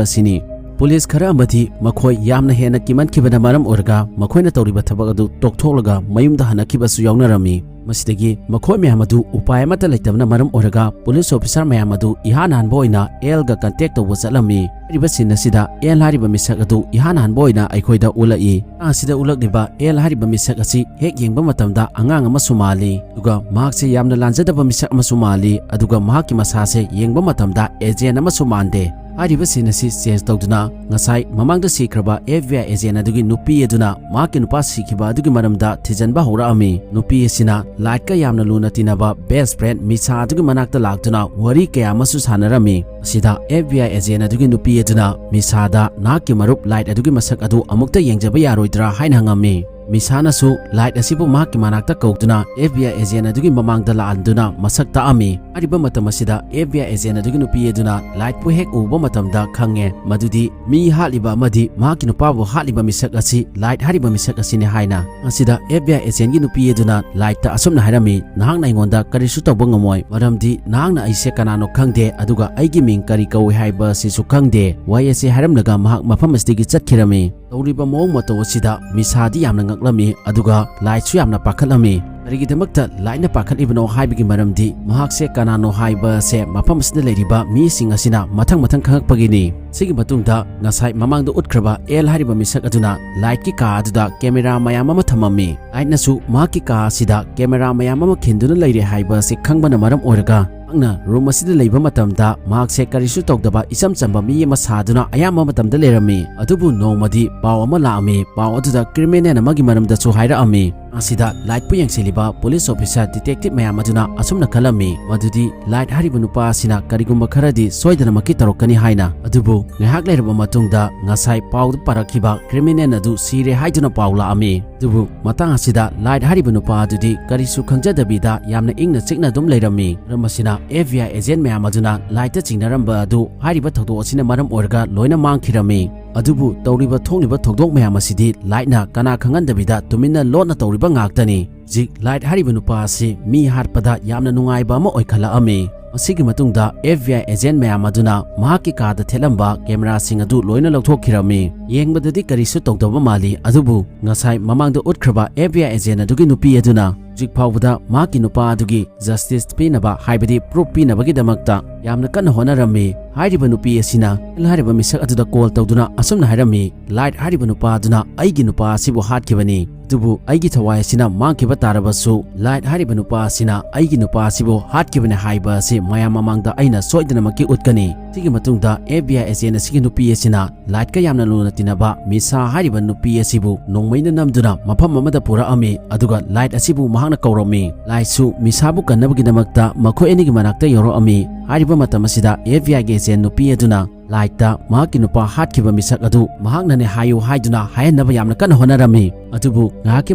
ꯑꯁꯤꯅꯤ꯫ ꯄꯨꯂꯤꯁ ꯈꯔ ꯑꯃꯗꯤ ꯃꯈꯣꯏ ꯌꯥꯝꯅ ꯍꯦꯟꯅ ꯀꯤꯃꯟꯈꯤꯕꯅ ꯃꯔꯝ ꯑꯣꯏꯔꯒ ꯃꯈꯣꯏꯅ ꯇꯧꯔꯤꯕ ꯊꯕꯛ ꯑꯗꯨ ꯇꯣꯛꯊꯣꯛꯂꯒ ꯃꯌꯨꯝꯗ ꯍꯟꯅꯈꯤꯕꯁꯨ ꯌꯥꯎꯅꯔꯝꯃꯤ꯫ ꯃꯁꯤꯗꯒꯤ ꯃꯈꯣꯏ ꯃꯌꯥꯝ ꯑꯗꯨ ꯎꯄꯥꯏ ꯑꯃꯠꯇ ꯂꯩꯇꯕꯅ ꯃꯔꯝ ꯑꯣꯏꯔꯒ ꯄꯨꯂꯤꯁ ꯑꯣꯐꯤꯁꯔ ꯃꯌꯥꯝ ꯑꯗꯨ ꯏꯍꯥꯟ ꯍꯥꯟꯕ ꯑꯣꯏꯅ ꯑꯦꯜꯒ ꯀꯟꯇꯦꯛ ꯇꯧꯕ ꯆꯠꯂꯝꯃꯤ꯫ ꯍꯥꯏꯔꯤꯕ ꯁꯤꯟ ꯑꯁꯤꯗ ꯑꯦꯜ ꯍꯥꯏꯔꯤꯕ ꯃꯤꯁꯛ ꯑꯗꯨ ꯏꯍꯥꯟ ꯍꯥꯟꯕ ꯑꯣꯏꯅ ꯑꯩꯈꯣꯏꯗ ꯎꯠꯂꯛꯏ꯫ ꯃꯇꯥꯡ ꯑꯁꯤꯗ ꯎꯠꯂꯛꯂꯤꯕ ꯑꯦꯜ ꯍꯥꯏꯔꯤꯕ ꯃꯤꯁꯛ ꯑꯁꯤ ꯍꯦꯛ ꯌꯦꯡꯕ ꯃꯇꯝꯗ ꯑꯉꯥꯡ ꯑꯃꯁꯨ ꯃꯥꯜꯂꯤ, ꯑꯗꯨꯒ ꯃꯍꯥꯛꯁꯦ ꯌꯥꯝꯅ ꯂꯥꯟꯖꯗꯕ ꯃꯤꯁꯛ ꯑꯃꯁꯨ ꯃꯥꯜꯂꯤ, ꯑꯗꯨꯒ ꯃꯍꯥꯛꯀꯤ ꯃꯁꯥꯁꯦ ꯌꯦꯡꯕ ꯃꯇꯝꯗ ꯑꯦꯖꯦꯟ ꯑꯃꯁꯨ ꯃꯥꯟꯗꯦ꯫ ꯍꯥꯏꯔꯤꯕ ꯁꯤꯟ ꯑꯁꯤ ꯆꯦꯟꯖ ꯇꯧꯗꯨꯅ ꯉꯁꯥꯏ ꯃꯃꯥꯡꯗ ꯁꯤꯈ꯭ꯔꯕ ꯑꯦꯐ ꯕꯤ ꯑꯥꯏ ꯑꯦꯖꯦꯟ ꯑꯗꯨꯒꯤ ꯅꯨꯄꯤ ꯑꯗꯨꯅ ꯃꯍꯥꯛꯀꯤ ꯅꯨꯄꯥ ꯁꯤꯈꯤꯕ ꯑꯗꯨꯒꯤ ꯃꯔꯝꯗ ꯊꯤꯖꯤꯟꯕ ꯍꯧꯔꯛꯑꯝꯃꯤ꯫ ꯅꯨꯄꯤ ꯑꯁꯤꯅ ꯂꯥꯏꯠꯀ ꯌꯥꯝꯅ ꯂꯨꯅ ꯇꯤꯟꯅꯕ ꯕꯦꯁ ꯐ꯭ꯔꯦꯟ ꯃꯤꯁꯥ ꯑꯗꯨꯒꯤ ꯃꯅꯥꯛꯇ ꯂꯥꯛꯇꯨꯅ ꯋꯥꯔꯤ ꯀꯌꯥ ꯑꯃꯁꯨ ꯁꯥꯟꯅꯔꯝꯃꯤ꯫ ꯃꯁꯤꯗ ꯑꯦꯐ ꯕꯤ ꯑꯥꯏ ꯑꯦꯖꯦꯟ ꯑꯗꯨꯒꯤ ꯅꯨꯄꯤ ꯑꯗꯨꯅ ꯃꯤꯁꯥꯗ ꯅꯍꯥꯛꯀꯤ ꯃꯔꯨꯞ ꯂꯥꯏꯠ ꯑꯗꯨꯒꯤ ꯃꯁꯛ ꯑꯗꯨ ꯑꯃꯨꯛꯇ ꯌꯦꯡꯖꯕ ꯌꯥꯔꯣꯏꯗ꯭ꯔꯥ ꯍꯥꯏꯅ ꯍꯪꯉꯝꯃꯤ꯫ ꯃꯤꯁꯥꯅꯁꯨ ꯂꯥꯏꯠ ꯑꯁꯤꯕꯨ ꯃꯍꯥꯛꯀꯤ ꯃꯅꯥꯛꯇ ꯀꯧꯗꯨꯅ ꯑꯦꯐ ꯕꯤ ꯑꯥꯏ ꯑꯦꯖꯦꯟ ꯑꯗꯨꯒꯤ ꯃꯃꯥꯡꯗ ꯂꯥꯛꯍꯟꯗꯨꯅ ꯃꯁꯛ ꯇꯥꯛꯑꯝꯃꯤ꯫ ꯍꯥꯏꯔꯤꯕ ꯃꯇꯝ ꯑꯁꯤꯗ ꯑꯦꯐ ꯕꯤ ꯑꯥꯏ ꯑꯦꯖꯦꯟ ꯑꯗꯨꯒꯤ ꯅꯨꯄꯤ ꯑꯗꯨꯅ ꯂꯥꯏꯠꯄꯨ ꯍꯦꯛ ꯎꯕ ꯃꯇꯝꯗ ꯈꯪꯉꯦ ꯃꯗꯨꯗꯤ ꯃꯤ ꯍꯥꯠꯂꯤꯕ ꯑꯃꯗꯤ ꯃꯍꯥꯛꯀꯤ ꯅꯨꯄꯥꯕꯨ ꯍꯥꯠꯂꯤꯕ ꯃꯤꯁꯛ ꯑꯁꯤ ꯂꯥꯏꯠ ꯍꯥꯏꯔꯤꯕ ꯃꯤꯁꯛ ꯑꯁꯤꯅꯤ ꯍꯥꯏꯅ꯫ ꯑꯁꯤꯗ ꯑꯦꯐ ꯕꯤ ꯑꯥꯏ ꯑꯦꯖꯦꯟꯒꯤ ꯅꯨꯄꯤ ꯑꯗꯨꯅ ꯂꯥꯏꯠꯇ ꯑꯁꯨꯝꯅ ꯍꯥꯏꯔꯝꯃꯤ, "ꯅꯍꯥꯛꯅ ꯑꯩꯉꯣꯟꯗ ꯀꯔꯤꯁꯨ ꯇꯧꯕ ꯉꯝꯃꯣꯏ, ꯃꯔꯝꯗꯤ ꯅꯍꯥꯛꯅ ꯑꯩꯁꯦ ꯀꯅꯥꯅꯣ ꯈꯪꯗꯦ, ꯑꯗꯨꯒ ꯑꯩꯒꯤ ꯃꯤꯡ ꯀꯔꯤ ꯀꯧꯏ ꯍꯥꯏꯕ ꯑꯁꯤꯁꯨ ꯈꯪꯗꯦ"꯫ ꯋꯥꯍꯩ ꯑꯁꯤ ꯍꯥꯏꯔꯝꯂꯒ ꯃꯍꯥꯛ ꯃꯐꯝ ꯑꯁꯤꯗꯒꯤ ꯆꯠꯈꯤꯔꯝꯃꯤ꯫ ꯇꯧꯔꯤꯕ ꯃꯑꯣꯡ ꯃꯇꯧ ꯑꯁꯤꯗ ꯃꯤꯁꯥꯗꯤ ꯌꯥꯝꯅ ꯉꯛꯂꯝꯃꯤ, ꯑꯗꯨꯒ ꯂꯥꯏꯠꯁꯨ ꯌꯥꯝꯅ ꯄꯥꯈꯠꯂꯝꯃꯤ꯫ ꯀꯔꯤꯒꯤꯗꯃꯛꯇ ꯂꯥꯏꯠꯅ ꯄꯥꯈꯠꯂꯤꯕꯅꯣ ꯍꯥꯏꯕꯒꯤ ꯃꯔꯝꯗꯤ ꯃꯍꯥꯛꯁꯦ ꯀꯅꯥꯅꯣ ꯍꯥꯏꯕꯁꯦ ꯃꯐꯝ ꯑꯁꯤꯗ ꯂꯩꯔꯤꯕ ꯃꯤꯁꯤꯡ ꯑꯁꯤꯅ ꯃꯊꯪ ꯃꯊꯪ ꯈꯪꯉꯛꯄꯒꯤꯅꯤ꯫ ꯁꯤꯒꯤ ꯃꯇꯨꯡꯗ ꯉꯁꯥꯏ ꯃꯃꯥꯡꯗ ꯎꯠꯈ꯭ꯔꯕ ꯑꯦꯜ ꯍꯥꯏꯔꯤꯕ ꯃꯤꯁꯛ ꯑꯗꯨꯅ ꯂꯥꯏꯠꯀꯤ ꯀꯥ ꯑꯗꯨꯗ ꯀꯦꯃꯦꯔꯥ ꯃꯌꯥꯝ ꯑꯃ ꯊꯝꯃꯝꯃꯤ꯫ ꯂꯥꯏꯠꯅꯁꯨ ꯃꯍꯥꯛꯀꯤ ꯀꯥ ꯑꯁꯤꯗ ꯀꯦꯃꯦꯔꯥ ꯃꯌꯥꯝ ꯑꯃ ꯈꯤꯟꯗꯨꯅ ꯂꯩꯔꯦ ꯍꯥꯏꯕ ꯑꯁꯤ ꯈꯪꯕꯅ ꯃꯔꯝ ꯑꯣꯏꯔꯒ ꯃꯍꯥꯛꯅ ꯔꯨꯝ ꯑꯁꯤꯗ ꯂꯩꯕ ꯃꯇꯝꯗ ꯃꯍꯥꯛꯁꯦ ꯀꯔꯤꯁꯨ ꯇꯧꯗꯕ ꯏꯆꯝ ꯆꯝꯕ ꯃꯤ ꯑꯃ ꯁꯥꯗꯨꯅ ꯑꯌꯥꯝꯕ ꯃꯇꯝꯗ ꯂꯩꯔꯝꯃꯤ꯫ ꯑꯗꯨꯕꯨ ꯅꯣꯡꯃꯗꯤ ꯄꯥꯎ ꯑꯃ ꯂꯥꯛꯑꯝꯃꯤ꯫ ꯄꯥꯎ ꯑꯗꯨꯗ ꯀ꯭ꯔꯤꯃꯤꯅꯦꯜ ꯑꯃꯒꯤ ꯃꯔꯝꯗꯁꯨ ꯍꯥꯏꯔꯛꯑꯝꯃꯤ꯫ ꯑꯁꯤꯗ ꯂꯥꯏꯠꯄꯨ ꯌꯦꯡꯁꯤꯜꯂꯤꯕ ꯄꯨꯂꯤꯁ ꯑꯣꯐꯤꯁꯥꯔ ꯗꯤꯇꯦꯛꯇꯤꯚ ꯃꯌꯥꯝ ꯑꯗꯨꯅ ꯑꯁꯨꯝꯅ ꯈꯜꯂꯝꯃꯤ ꯃꯗꯨꯗꯤ ꯂꯥꯏꯠ ꯍꯥꯏꯔꯤꯕ ꯅꯨꯄꯥ ꯑꯁꯤꯅ ꯀꯔꯤꯒꯨꯝꯕ ꯈꯔꯗꯤ ꯁꯣꯏꯗꯅꯃꯛꯀꯤ ꯇꯧꯔꯛꯀꯅꯤ ꯍꯥꯏꯅ꯫ ꯑꯗꯨꯕꯨ ꯉꯥꯏꯍꯥꯛ ꯂꯩꯔꯕ ꯃꯇꯨꯡꯗ ꯉꯁꯥꯏ ꯄꯥꯎꯗ ꯄꯥꯔꯛꯈꯤꯕ ꯀ꯭ꯔꯤꯃꯤꯅꯦꯜ ꯑꯗꯨ ꯁꯤꯔꯦ ꯍꯥꯏꯗꯨꯅ ꯄꯥꯎ ꯂꯥꯛꯑꯝꯃꯤ꯫ ꯑꯗꯨꯕꯨ ꯃꯇꯥꯡ ꯑꯁꯤꯗ ꯂꯥꯏꯠ ꯍꯥꯏꯔꯤꯕ ꯅꯨꯄꯥ ꯑꯗꯨꯗꯤ ꯀꯔꯤꯁꯨ ꯈꯪꯖꯗꯕꯤꯗ ꯌꯥꯝꯅ ꯏꯪꯅ ꯆꯤꯛꯅ ꯑꯗꯨꯝ ꯂꯩꯔꯝꯃꯤ꯫ ꯃꯔꯝ ꯑꯁꯤꯅ ꯑꯦꯐ ꯕꯤ ꯑꯥꯏ ꯑꯦꯖꯦꯟ ꯃꯌꯥꯝ ꯑꯗꯨꯅ ꯂꯥꯏꯠꯇ ꯆꯤꯡꯅꯔꯝꯕ ꯑꯗꯨ ꯍꯥꯏꯔꯤꯕ ꯊꯧꯗꯣꯛ ꯑꯁꯤꯅ ꯃꯔꯝ ꯑꯣꯏꯔꯒ ꯂꯣꯏꯅ ꯃꯥꯡꯈꯤꯔꯝꯃꯤ꯫ ꯑꯗꯨꯕꯨ ꯇꯧꯔꯤꯕ ꯊꯣꯛꯂꯤꯕ ꯊꯧꯗꯣꯛ ꯃꯌꯥꯝ ꯑꯁꯤꯗꯤ ꯂꯥꯏꯠꯅ ꯀꯅꯥ ꯈꯪꯍꯟꯗꯕꯤꯗ ꯇꯨꯃꯤꯟꯅ ꯂꯣꯠꯅ ꯇꯧꯔꯤꯕ ꯉꯥꯛꯇꯅꯤ꯫ ꯍꯧꯖꯤꯛ ꯂꯥꯏꯠ ꯍꯥꯏꯔꯤꯕ ꯅꯨꯄꯥ ꯑꯁꯤ ꯃꯤ ꯍꯥꯠꯄꯗ ꯌꯥꯝꯅ ꯅꯨꯡꯉꯥꯏꯕ ꯑꯃ ꯑꯣꯏꯈꯠꯂꯛꯑꯝꯃꯤ꯫ ꯃꯁꯤꯒꯤ ꯃꯇꯨꯡꯗ F B I agent ꯃꯌꯥꯝ ꯑꯗꯨꯅ ꯃꯍꯥꯛꯀꯤ ꯀꯥꯗ ꯊꯦꯠꯂꯝꯕ cameraꯁꯤꯡ ꯑꯗꯨ ꯂꯣꯏꯅ ꯂꯧꯊꯣꯛꯈꯤꯔꯝꯃꯤ꯫ ꯌꯦꯡꯕꯗꯗꯤ ꯀꯔꯤꯁꯨ ꯇꯧꯗꯕ ꯃꯥꯜꯂꯤ, ꯑꯗꯨꯕꯨ ꯉꯁꯥꯏ ꯃꯃꯥꯡꯗ ꯎꯠꯈ꯭ꯔꯕ F B I agent ꯑꯗꯨꯒꯤ ꯅꯨꯄꯤ ꯑꯗꯨꯅ ꯍꯧꯖꯤꯛ ꯐꯥꯎꯕꯗ ꯃꯍꯥꯛꯀꯤ ꯅꯨꯄꯥ ꯑꯗꯨꯒꯤ justice ꯄꯤꯅꯕ, ꯍꯥꯏꯕꯗꯤ proof ꯄꯤꯅꯕꯒꯤꯗꯃꯛꯇ ꯌꯥꯝꯅ ꯀꯟꯅ ꯍꯣꯠꯅꯔꯝꯃꯤ꯫ ꯍꯥꯏꯔꯤꯕ ꯅꯨꯄꯤ ꯑꯁꯤꯅ ꯍꯥꯏꯔꯤꯕ ꯃꯤꯁꯛ ꯑꯗꯨꯗ call ꯇꯧꯗꯨꯅ ꯑꯁꯨꯝꯅ ꯍꯥꯏꯔꯝꯃꯤ, "Light ꯍꯥꯏꯔꯤꯕ ꯅꯨꯄꯥ ꯑꯗꯨꯅ ꯑꯩꯒꯤ ꯅꯨꯄꯥ ꯑꯁꯤꯕꯨ ꯍꯥꯠꯈꯤꯕꯅꯤ꯫ ꯑꯗꯨꯕꯨ ꯑꯩꯒꯤ ꯊꯋꯥꯏ ꯑꯁꯤꯅ ꯃꯥꯡꯈꯤꯕ ꯇꯥꯔꯕꯁꯨ, Light ꯍꯥꯏꯔꯤꯕ ꯅꯨꯄꯥ ꯑꯁꯤꯅ ꯑꯩꯒꯤ ꯅꯨꯄꯥ ꯑꯁꯤꯕꯨ ꯍꯥꯠꯈꯤꯕꯅꯤ ꯍꯥꯏꯕ ꯑꯁꯤ ꯃꯌꯥꯝ ꯃꯃꯥꯡꯗ ꯑꯩꯅ ꯁꯣꯏꯗꯅꯃꯛꯀꯤ ꯎꯠꯀꯅꯤ"꯫ ꯁꯤꯒꯤ ꯃꯇꯨꯡꯗ F B I agent ꯑꯁꯤꯒꯤ ꯅꯨꯄꯤ ꯑꯁꯤꯅ Lightꯀ ꯌꯥꯝꯅ ꯂꯨꯅ ꯇꯤꯟꯅꯕ ꯃꯤꯁꯥ ꯍꯥꯏꯔꯤꯕ ꯅꯨꯄꯤ ꯑꯁꯤꯕꯨ ꯅꯣꯡꯃꯩꯅ ꯅꯝꯗꯨꯅ ꯃꯐꯝ ꯑꯃꯗ ꯄꯨꯔꯛꯑꯝꯃꯤ, ꯑꯗꯨꯒ Light ꯑꯁꯤꯕꯨ ꯃꯍꯥꯛꯅ ꯀꯧꯔꯝꯃꯤ꯫ Lightꯁꯨ ꯃꯤꯁꯥꯕꯨ ꯀꯟꯅꯕꯒꯤꯗꯃꯛꯇ ꯃꯈꯣꯏ ꯑꯅꯤꯒꯤ ꯃꯅꯥꯛꯇ ꯌꯧꯔꯛꯑꯝꯃꯤ꯫ ꯍꯥꯏꯔꯤꯕ ꯃꯇꯝ ꯑꯁꯤꯗ F B Iꯒꯤ agent ꯅꯨꯄꯤ ꯑꯗꯨꯅ Lightꯇ ꯃꯍꯥꯛꯀꯤ ꯅꯨꯄꯥ ꯍꯥꯠꯈꯤꯕ ꯃꯤꯁꯛ ꯑꯗꯨ ꯃꯍꯥꯛꯅꯅꯦ ꯍꯥꯏꯌꯨ ꯍꯥꯏꯗꯨꯅ ꯍꯥꯏꯍꯟꯅꯕ ꯌꯥꯝꯅ ꯀꯟꯅ ꯍꯣꯠꯅꯔꯝꯃꯤ꯫ ꯑꯗꯨꯕꯨ ꯉꯥꯏꯍꯥꯛꯀꯤ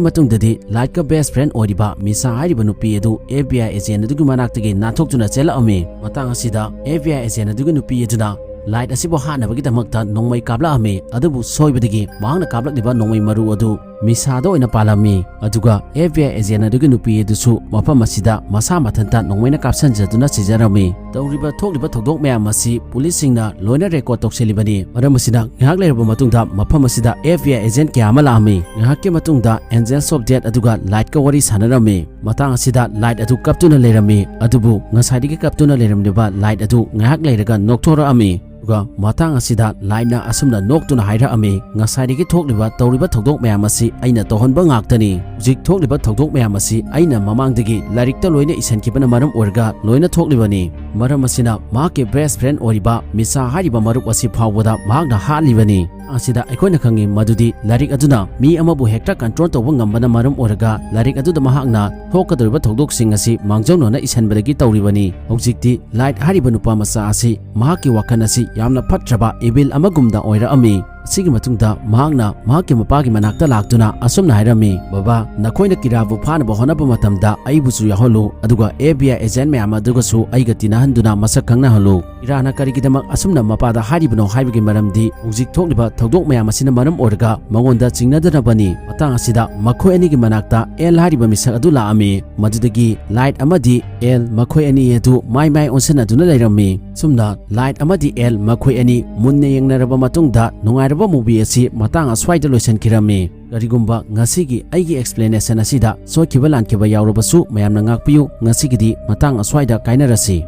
ꯃꯇꯨꯡꯗꯗꯤ Lightꯀ best friend ꯑꯣꯏꯔꯤꯕ ꯃꯤꯁꯥ ꯍꯥꯏꯔꯤꯕ ꯅꯨꯄꯤ ꯑꯗꯨ F B I agent ꯑꯗꯨꯒꯤ ꯃꯅꯥꯛꯇꯒꯤ ꯅꯥꯟꯊꯣꯛꯇꯨꯅ ꯆꯦꯜꯂꯛꯑꯝꯃꯤ꯫ ꯃꯇꯥꯡ ꯑꯁꯤꯗ F B I agent ꯑꯗꯨꯒꯤ ꯅꯨꯄꯤ ꯑꯗꯨꯅ Light ꯑꯁꯤꯕꯨ ꯍꯥꯠꯅꯕꯒꯤꯗꯃꯛꯇ ꯅꯣꯡꯃꯩ ꯀꯥꯞꯂꯛꯑꯝꯃꯤ, ꯑꯗꯨꯕꯨ ꯁꯣꯏꯕꯗꯒꯤ ꯃꯍꯥꯛꯅ ꯀꯥꯞꯂꯛꯂꯤꯕ ꯅꯣꯡꯃꯩ ꯃꯔꯨ ꯑꯗꯨ ꯃꯤꯁꯥꯗ ꯑꯣꯏꯅ ꯄꯥꯜꯂꯝꯃꯤ꯫ ꯑꯗꯨꯒ F B I agent ꯑꯗꯨꯒꯤ ꯅꯨꯄꯤ ꯑꯗꯨꯁꯨ ꯃꯐꯝ ꯑꯁꯤꯗ ꯃꯁꯥ ꯃꯊꯟꯇ ꯅꯣꯡꯃꯩꯅ ꯀꯥꯞꯁꯤꯟꯖꯗꯨꯅ ꯁꯤꯖꯔꯝꯃꯤ꯫ ꯇꯧꯔꯤꯕ ꯊꯣꯛꯂꯤꯕ ꯊꯧꯗꯣꯛ ꯃꯌꯥꯝ ꯑꯁꯤ ꯄꯨꯂꯤꯁꯁꯤꯡꯅ ꯂꯣꯏꯅ record ꯇꯧꯁꯤꯜꯂꯤꯕꯅꯤ꯫ ꯃꯔꯝ ꯑꯁꯤꯅ ꯉꯥꯏꯍꯥꯛ ꯂꯩꯔꯕ ꯃꯇꯨꯡꯗ ꯃꯐꯝ ꯑꯁꯤꯗ F B I agent ꯀꯌꯥ ꯑꯃ ꯂꯥꯛꯑꯝꯃꯤ꯫ ꯉꯥꯏꯍꯥꯛꯀꯤ ꯃꯇꯨꯡꯗ Angels of Death ꯑꯗꯨꯒ Lightꯀ ꯋꯥꯔꯤ ꯁꯥꯟꯅꯔꯝꯃꯤ꯫ ꯃꯇꯥꯡ ꯑꯁꯤꯗ Light ꯑꯗꯨ ꯀꯞꯇꯨꯅ ꯂꯩꯔꯝꯃꯤ, ꯑꯗꯨꯕꯨ ꯉꯁꯥꯏꯗꯒꯤ ꯀꯞꯇꯨꯅ ꯂꯩꯔꯝꯂꯤꯕ Light ꯑꯗꯨ ꯉꯥꯏꯍꯥꯛ ꯂꯩꯔꯒ ꯅꯣꯛꯊꯣꯔꯛꯑꯝꯃꯤ꯫ ꯑꯗꯨꯒ ꯃꯇꯥꯡ ꯑꯁꯤꯗ Lightꯅ ꯑꯁꯨꯝꯅ ꯅꯣꯛꯇꯨꯅ ꯍꯥꯏꯔꯛꯑꯝꯃꯤ, "ꯉꯁꯥꯏꯗꯒꯤ ꯊꯣꯛꯂꯤꯕ ꯇꯧꯔꯤꯕ ꯊꯧꯗꯣꯛ ꯃꯌꯥꯝ ꯑꯁꯤ ꯑꯩꯅ ꯇꯧꯍꯟꯕ ꯉꯥꯛꯇꯅꯤ꯫ ꯍꯧꯖꯤꯛ ꯊꯣꯛꯂꯤꯕ ꯊꯧꯗꯣꯛ ꯃꯌꯥꯝ ꯑꯁꯤ ꯑꯩꯅ ꯃꯃꯥꯡꯗꯒꯤ ꯂꯥꯏꯔꯤꯛꯇ ꯂꯣꯏꯅ ꯏꯁꯤꯟꯈꯤꯕꯅ ꯃꯔꯝ ꯑꯣꯏꯔꯒ ꯂꯣꯏꯅ ꯊꯣꯛꯂꯤꯕꯅꯤ꯫ ꯃꯔꯝ ꯑꯁꯤꯅ ꯃꯍꯥꯛꯀꯤ best friend ꯑꯣꯏꯔꯤꯕ ꯃꯤꯁꯥ ꯍꯥꯏꯔꯤꯕ ꯃꯔꯨꯞ ꯑꯁꯤ ꯐꯥꯎꯕꯗ ꯃꯍꯥꯛꯅ ꯍꯥꯠꯂꯤꯕꯅꯤ꯫ ꯑꯁꯤꯗ ꯑꯩꯈꯣꯏꯅ ꯈꯪꯉꯤ ꯃꯗꯨꯗꯤ ꯂꯥꯏꯔꯤꯛ ꯑꯗꯨꯅ ꯃꯤ ꯑꯃꯕꯨ ꯍꯦꯛꯇ control ꯇꯧꯕ ꯉꯝꯕꯅ ꯃꯔꯝ ꯑꯣꯏꯔꯒ ꯂꯥꯏꯔꯤꯛ ꯑꯗꯨꯗ ꯃꯍꯥꯛꯅ ꯊꯣꯛꯀꯗꯧꯔꯤꯕ ꯊꯧꯗꯣꯛꯁꯤꯡ ꯑꯁꯤ ꯃꯥꯡꯖꯧꯅꯅ ꯏꯁꯤꯟꯕꯗꯒꯤ ꯇꯧꯔꯤꯕꯅꯤ꯫ ꯍꯧꯖꯤꯛꯇꯤ Light ꯍꯥꯏꯔꯤꯕ ꯅꯨꯄꯥ ꯃꯆꯥ ꯑꯁꯤ ꯃꯍꯥꯛꯀꯤ ꯋꯥꯈꯜ ꯑꯁꯤ ꯌꯥꯝꯅ ꯐꯠꯇ꯭ꯔꯕ evil ꯑꯃꯒꯨꯝꯗ ꯑꯣꯏꯔꯛꯑꯝꯃꯤ꯫ ꯑꯁꯤꯒꯤ ꯃꯇꯨꯡꯗ ꯃꯍꯥꯛꯅ ꯃꯍꯥꯛꯀꯤ ꯃꯄꯥꯒꯤ ꯃꯅꯥꯛꯇ ꯂꯥꯛꯇꯨꯅ ꯑꯁꯨꯝꯅ ꯍꯥꯏꯔꯝꯃꯤ, "ꯕꯕꯥ, ꯅꯈꯣꯏꯅ ꯀꯤꯔꯥꯕꯨ ꯐꯥꯅꯕ ꯍꯣꯠꯅꯕ ꯃꯇꯝꯗ ꯑꯩꯕꯨꯁꯨ ꯌꯥꯎꯍꯜꯂꯨ, ꯑꯗꯨꯒ ꯑꯦꯐ ꯕꯤ ꯑꯥꯏ ꯑꯦꯖꯦꯟꯠ ꯃꯌꯥꯝ ꯑꯗꯨꯒꯁꯨ ꯑꯩꯒ ꯇꯤꯟꯅꯍꯟꯗꯨꯅ ꯃꯁꯛ ꯈꯪꯅꯍꯜꯂꯨ"꯫ ꯀꯤꯔꯥꯅ ꯀꯔꯤꯒꯤꯗꯃꯛ ꯑꯁꯨꯝꯅ ꯃꯄꯥꯗ ꯍꯥꯏꯔꯤꯕꯅꯣ ꯍꯥꯏꯕꯒꯤ ꯃꯔꯝꯗꯤ ꯍꯧꯖꯤꯛ ꯊꯣꯛꯂꯤꯕ ꯊꯧꯗꯣꯛ ꯃꯌꯥꯝ ꯑꯁꯤꯅ ꯃꯔꯝ ꯑꯣꯏꯔꯒ ꯃꯉꯣꯟꯗ ꯆꯤꯡꯅꯗꯅꯕꯅꯤ꯫ ꯃꯇꯥꯡ ꯑꯁꯤꯗ ꯃꯈꯣꯏ ꯑꯅꯤꯒꯤ ꯃꯅꯥꯛꯇ ꯑꯦꯜ ꯍꯥꯏꯔꯤꯕ ꯃꯤꯁꯛ ꯑꯗꯨ ꯂꯥꯛꯑꯝꯃꯤ꯫ ꯃꯗꯨꯗꯒꯤ ꯂꯥꯏꯠ ꯑꯃꯗꯤ ꯑꯦꯜ ꯃꯈꯣꯏ ꯑꯅꯤ ꯑꯗꯨ ꯃꯥꯏ ꯃꯥꯏ ꯑꯣꯟꯁꯤꯟꯅꯗꯨꯅ ꯂꯩꯔꯝꯃꯤ꯫ ꯁꯨꯝꯅ ꯂꯥꯏꯠ ꯑꯃꯗꯤ ꯑꯦꯜ ꯃꯈꯣꯏ ꯑꯅꯤ ꯃꯨꯟꯅ ꯌꯦꯡꯅꯔꯕ ꯃꯇꯨꯡꯗ ꯅꯨꯡꯉꯥꯏꯔꯕ movie ꯑꯁꯤ ꯃꯇꯥꯡ ꯑꯁ꯭ꯋꯥꯏꯗ ꯂꯣꯏꯁꯤꯟꯈꯤꯔꯝꯃꯤ꯫ ꯀꯔꯤꯒꯨꯝꯕ ꯉꯁꯤꯒꯤ ꯑꯩꯒꯤ explanation ꯑꯁꯤꯗ ꯁꯣꯏꯈꯤꯕ ꯂꯥꯟꯈꯤꯕ ꯌꯥꯎꯔꯕꯁꯨ ꯃꯌꯥꯝꯅ ꯉꯥꯛꯄꯤꯌꯨ꯫ ꯉꯁꯤꯒꯤꯗꯤ ꯃꯇꯥꯡ ꯑꯁ꯭ꯋꯥꯏꯗ ꯀꯥꯏꯅꯔꯁꯤ꯫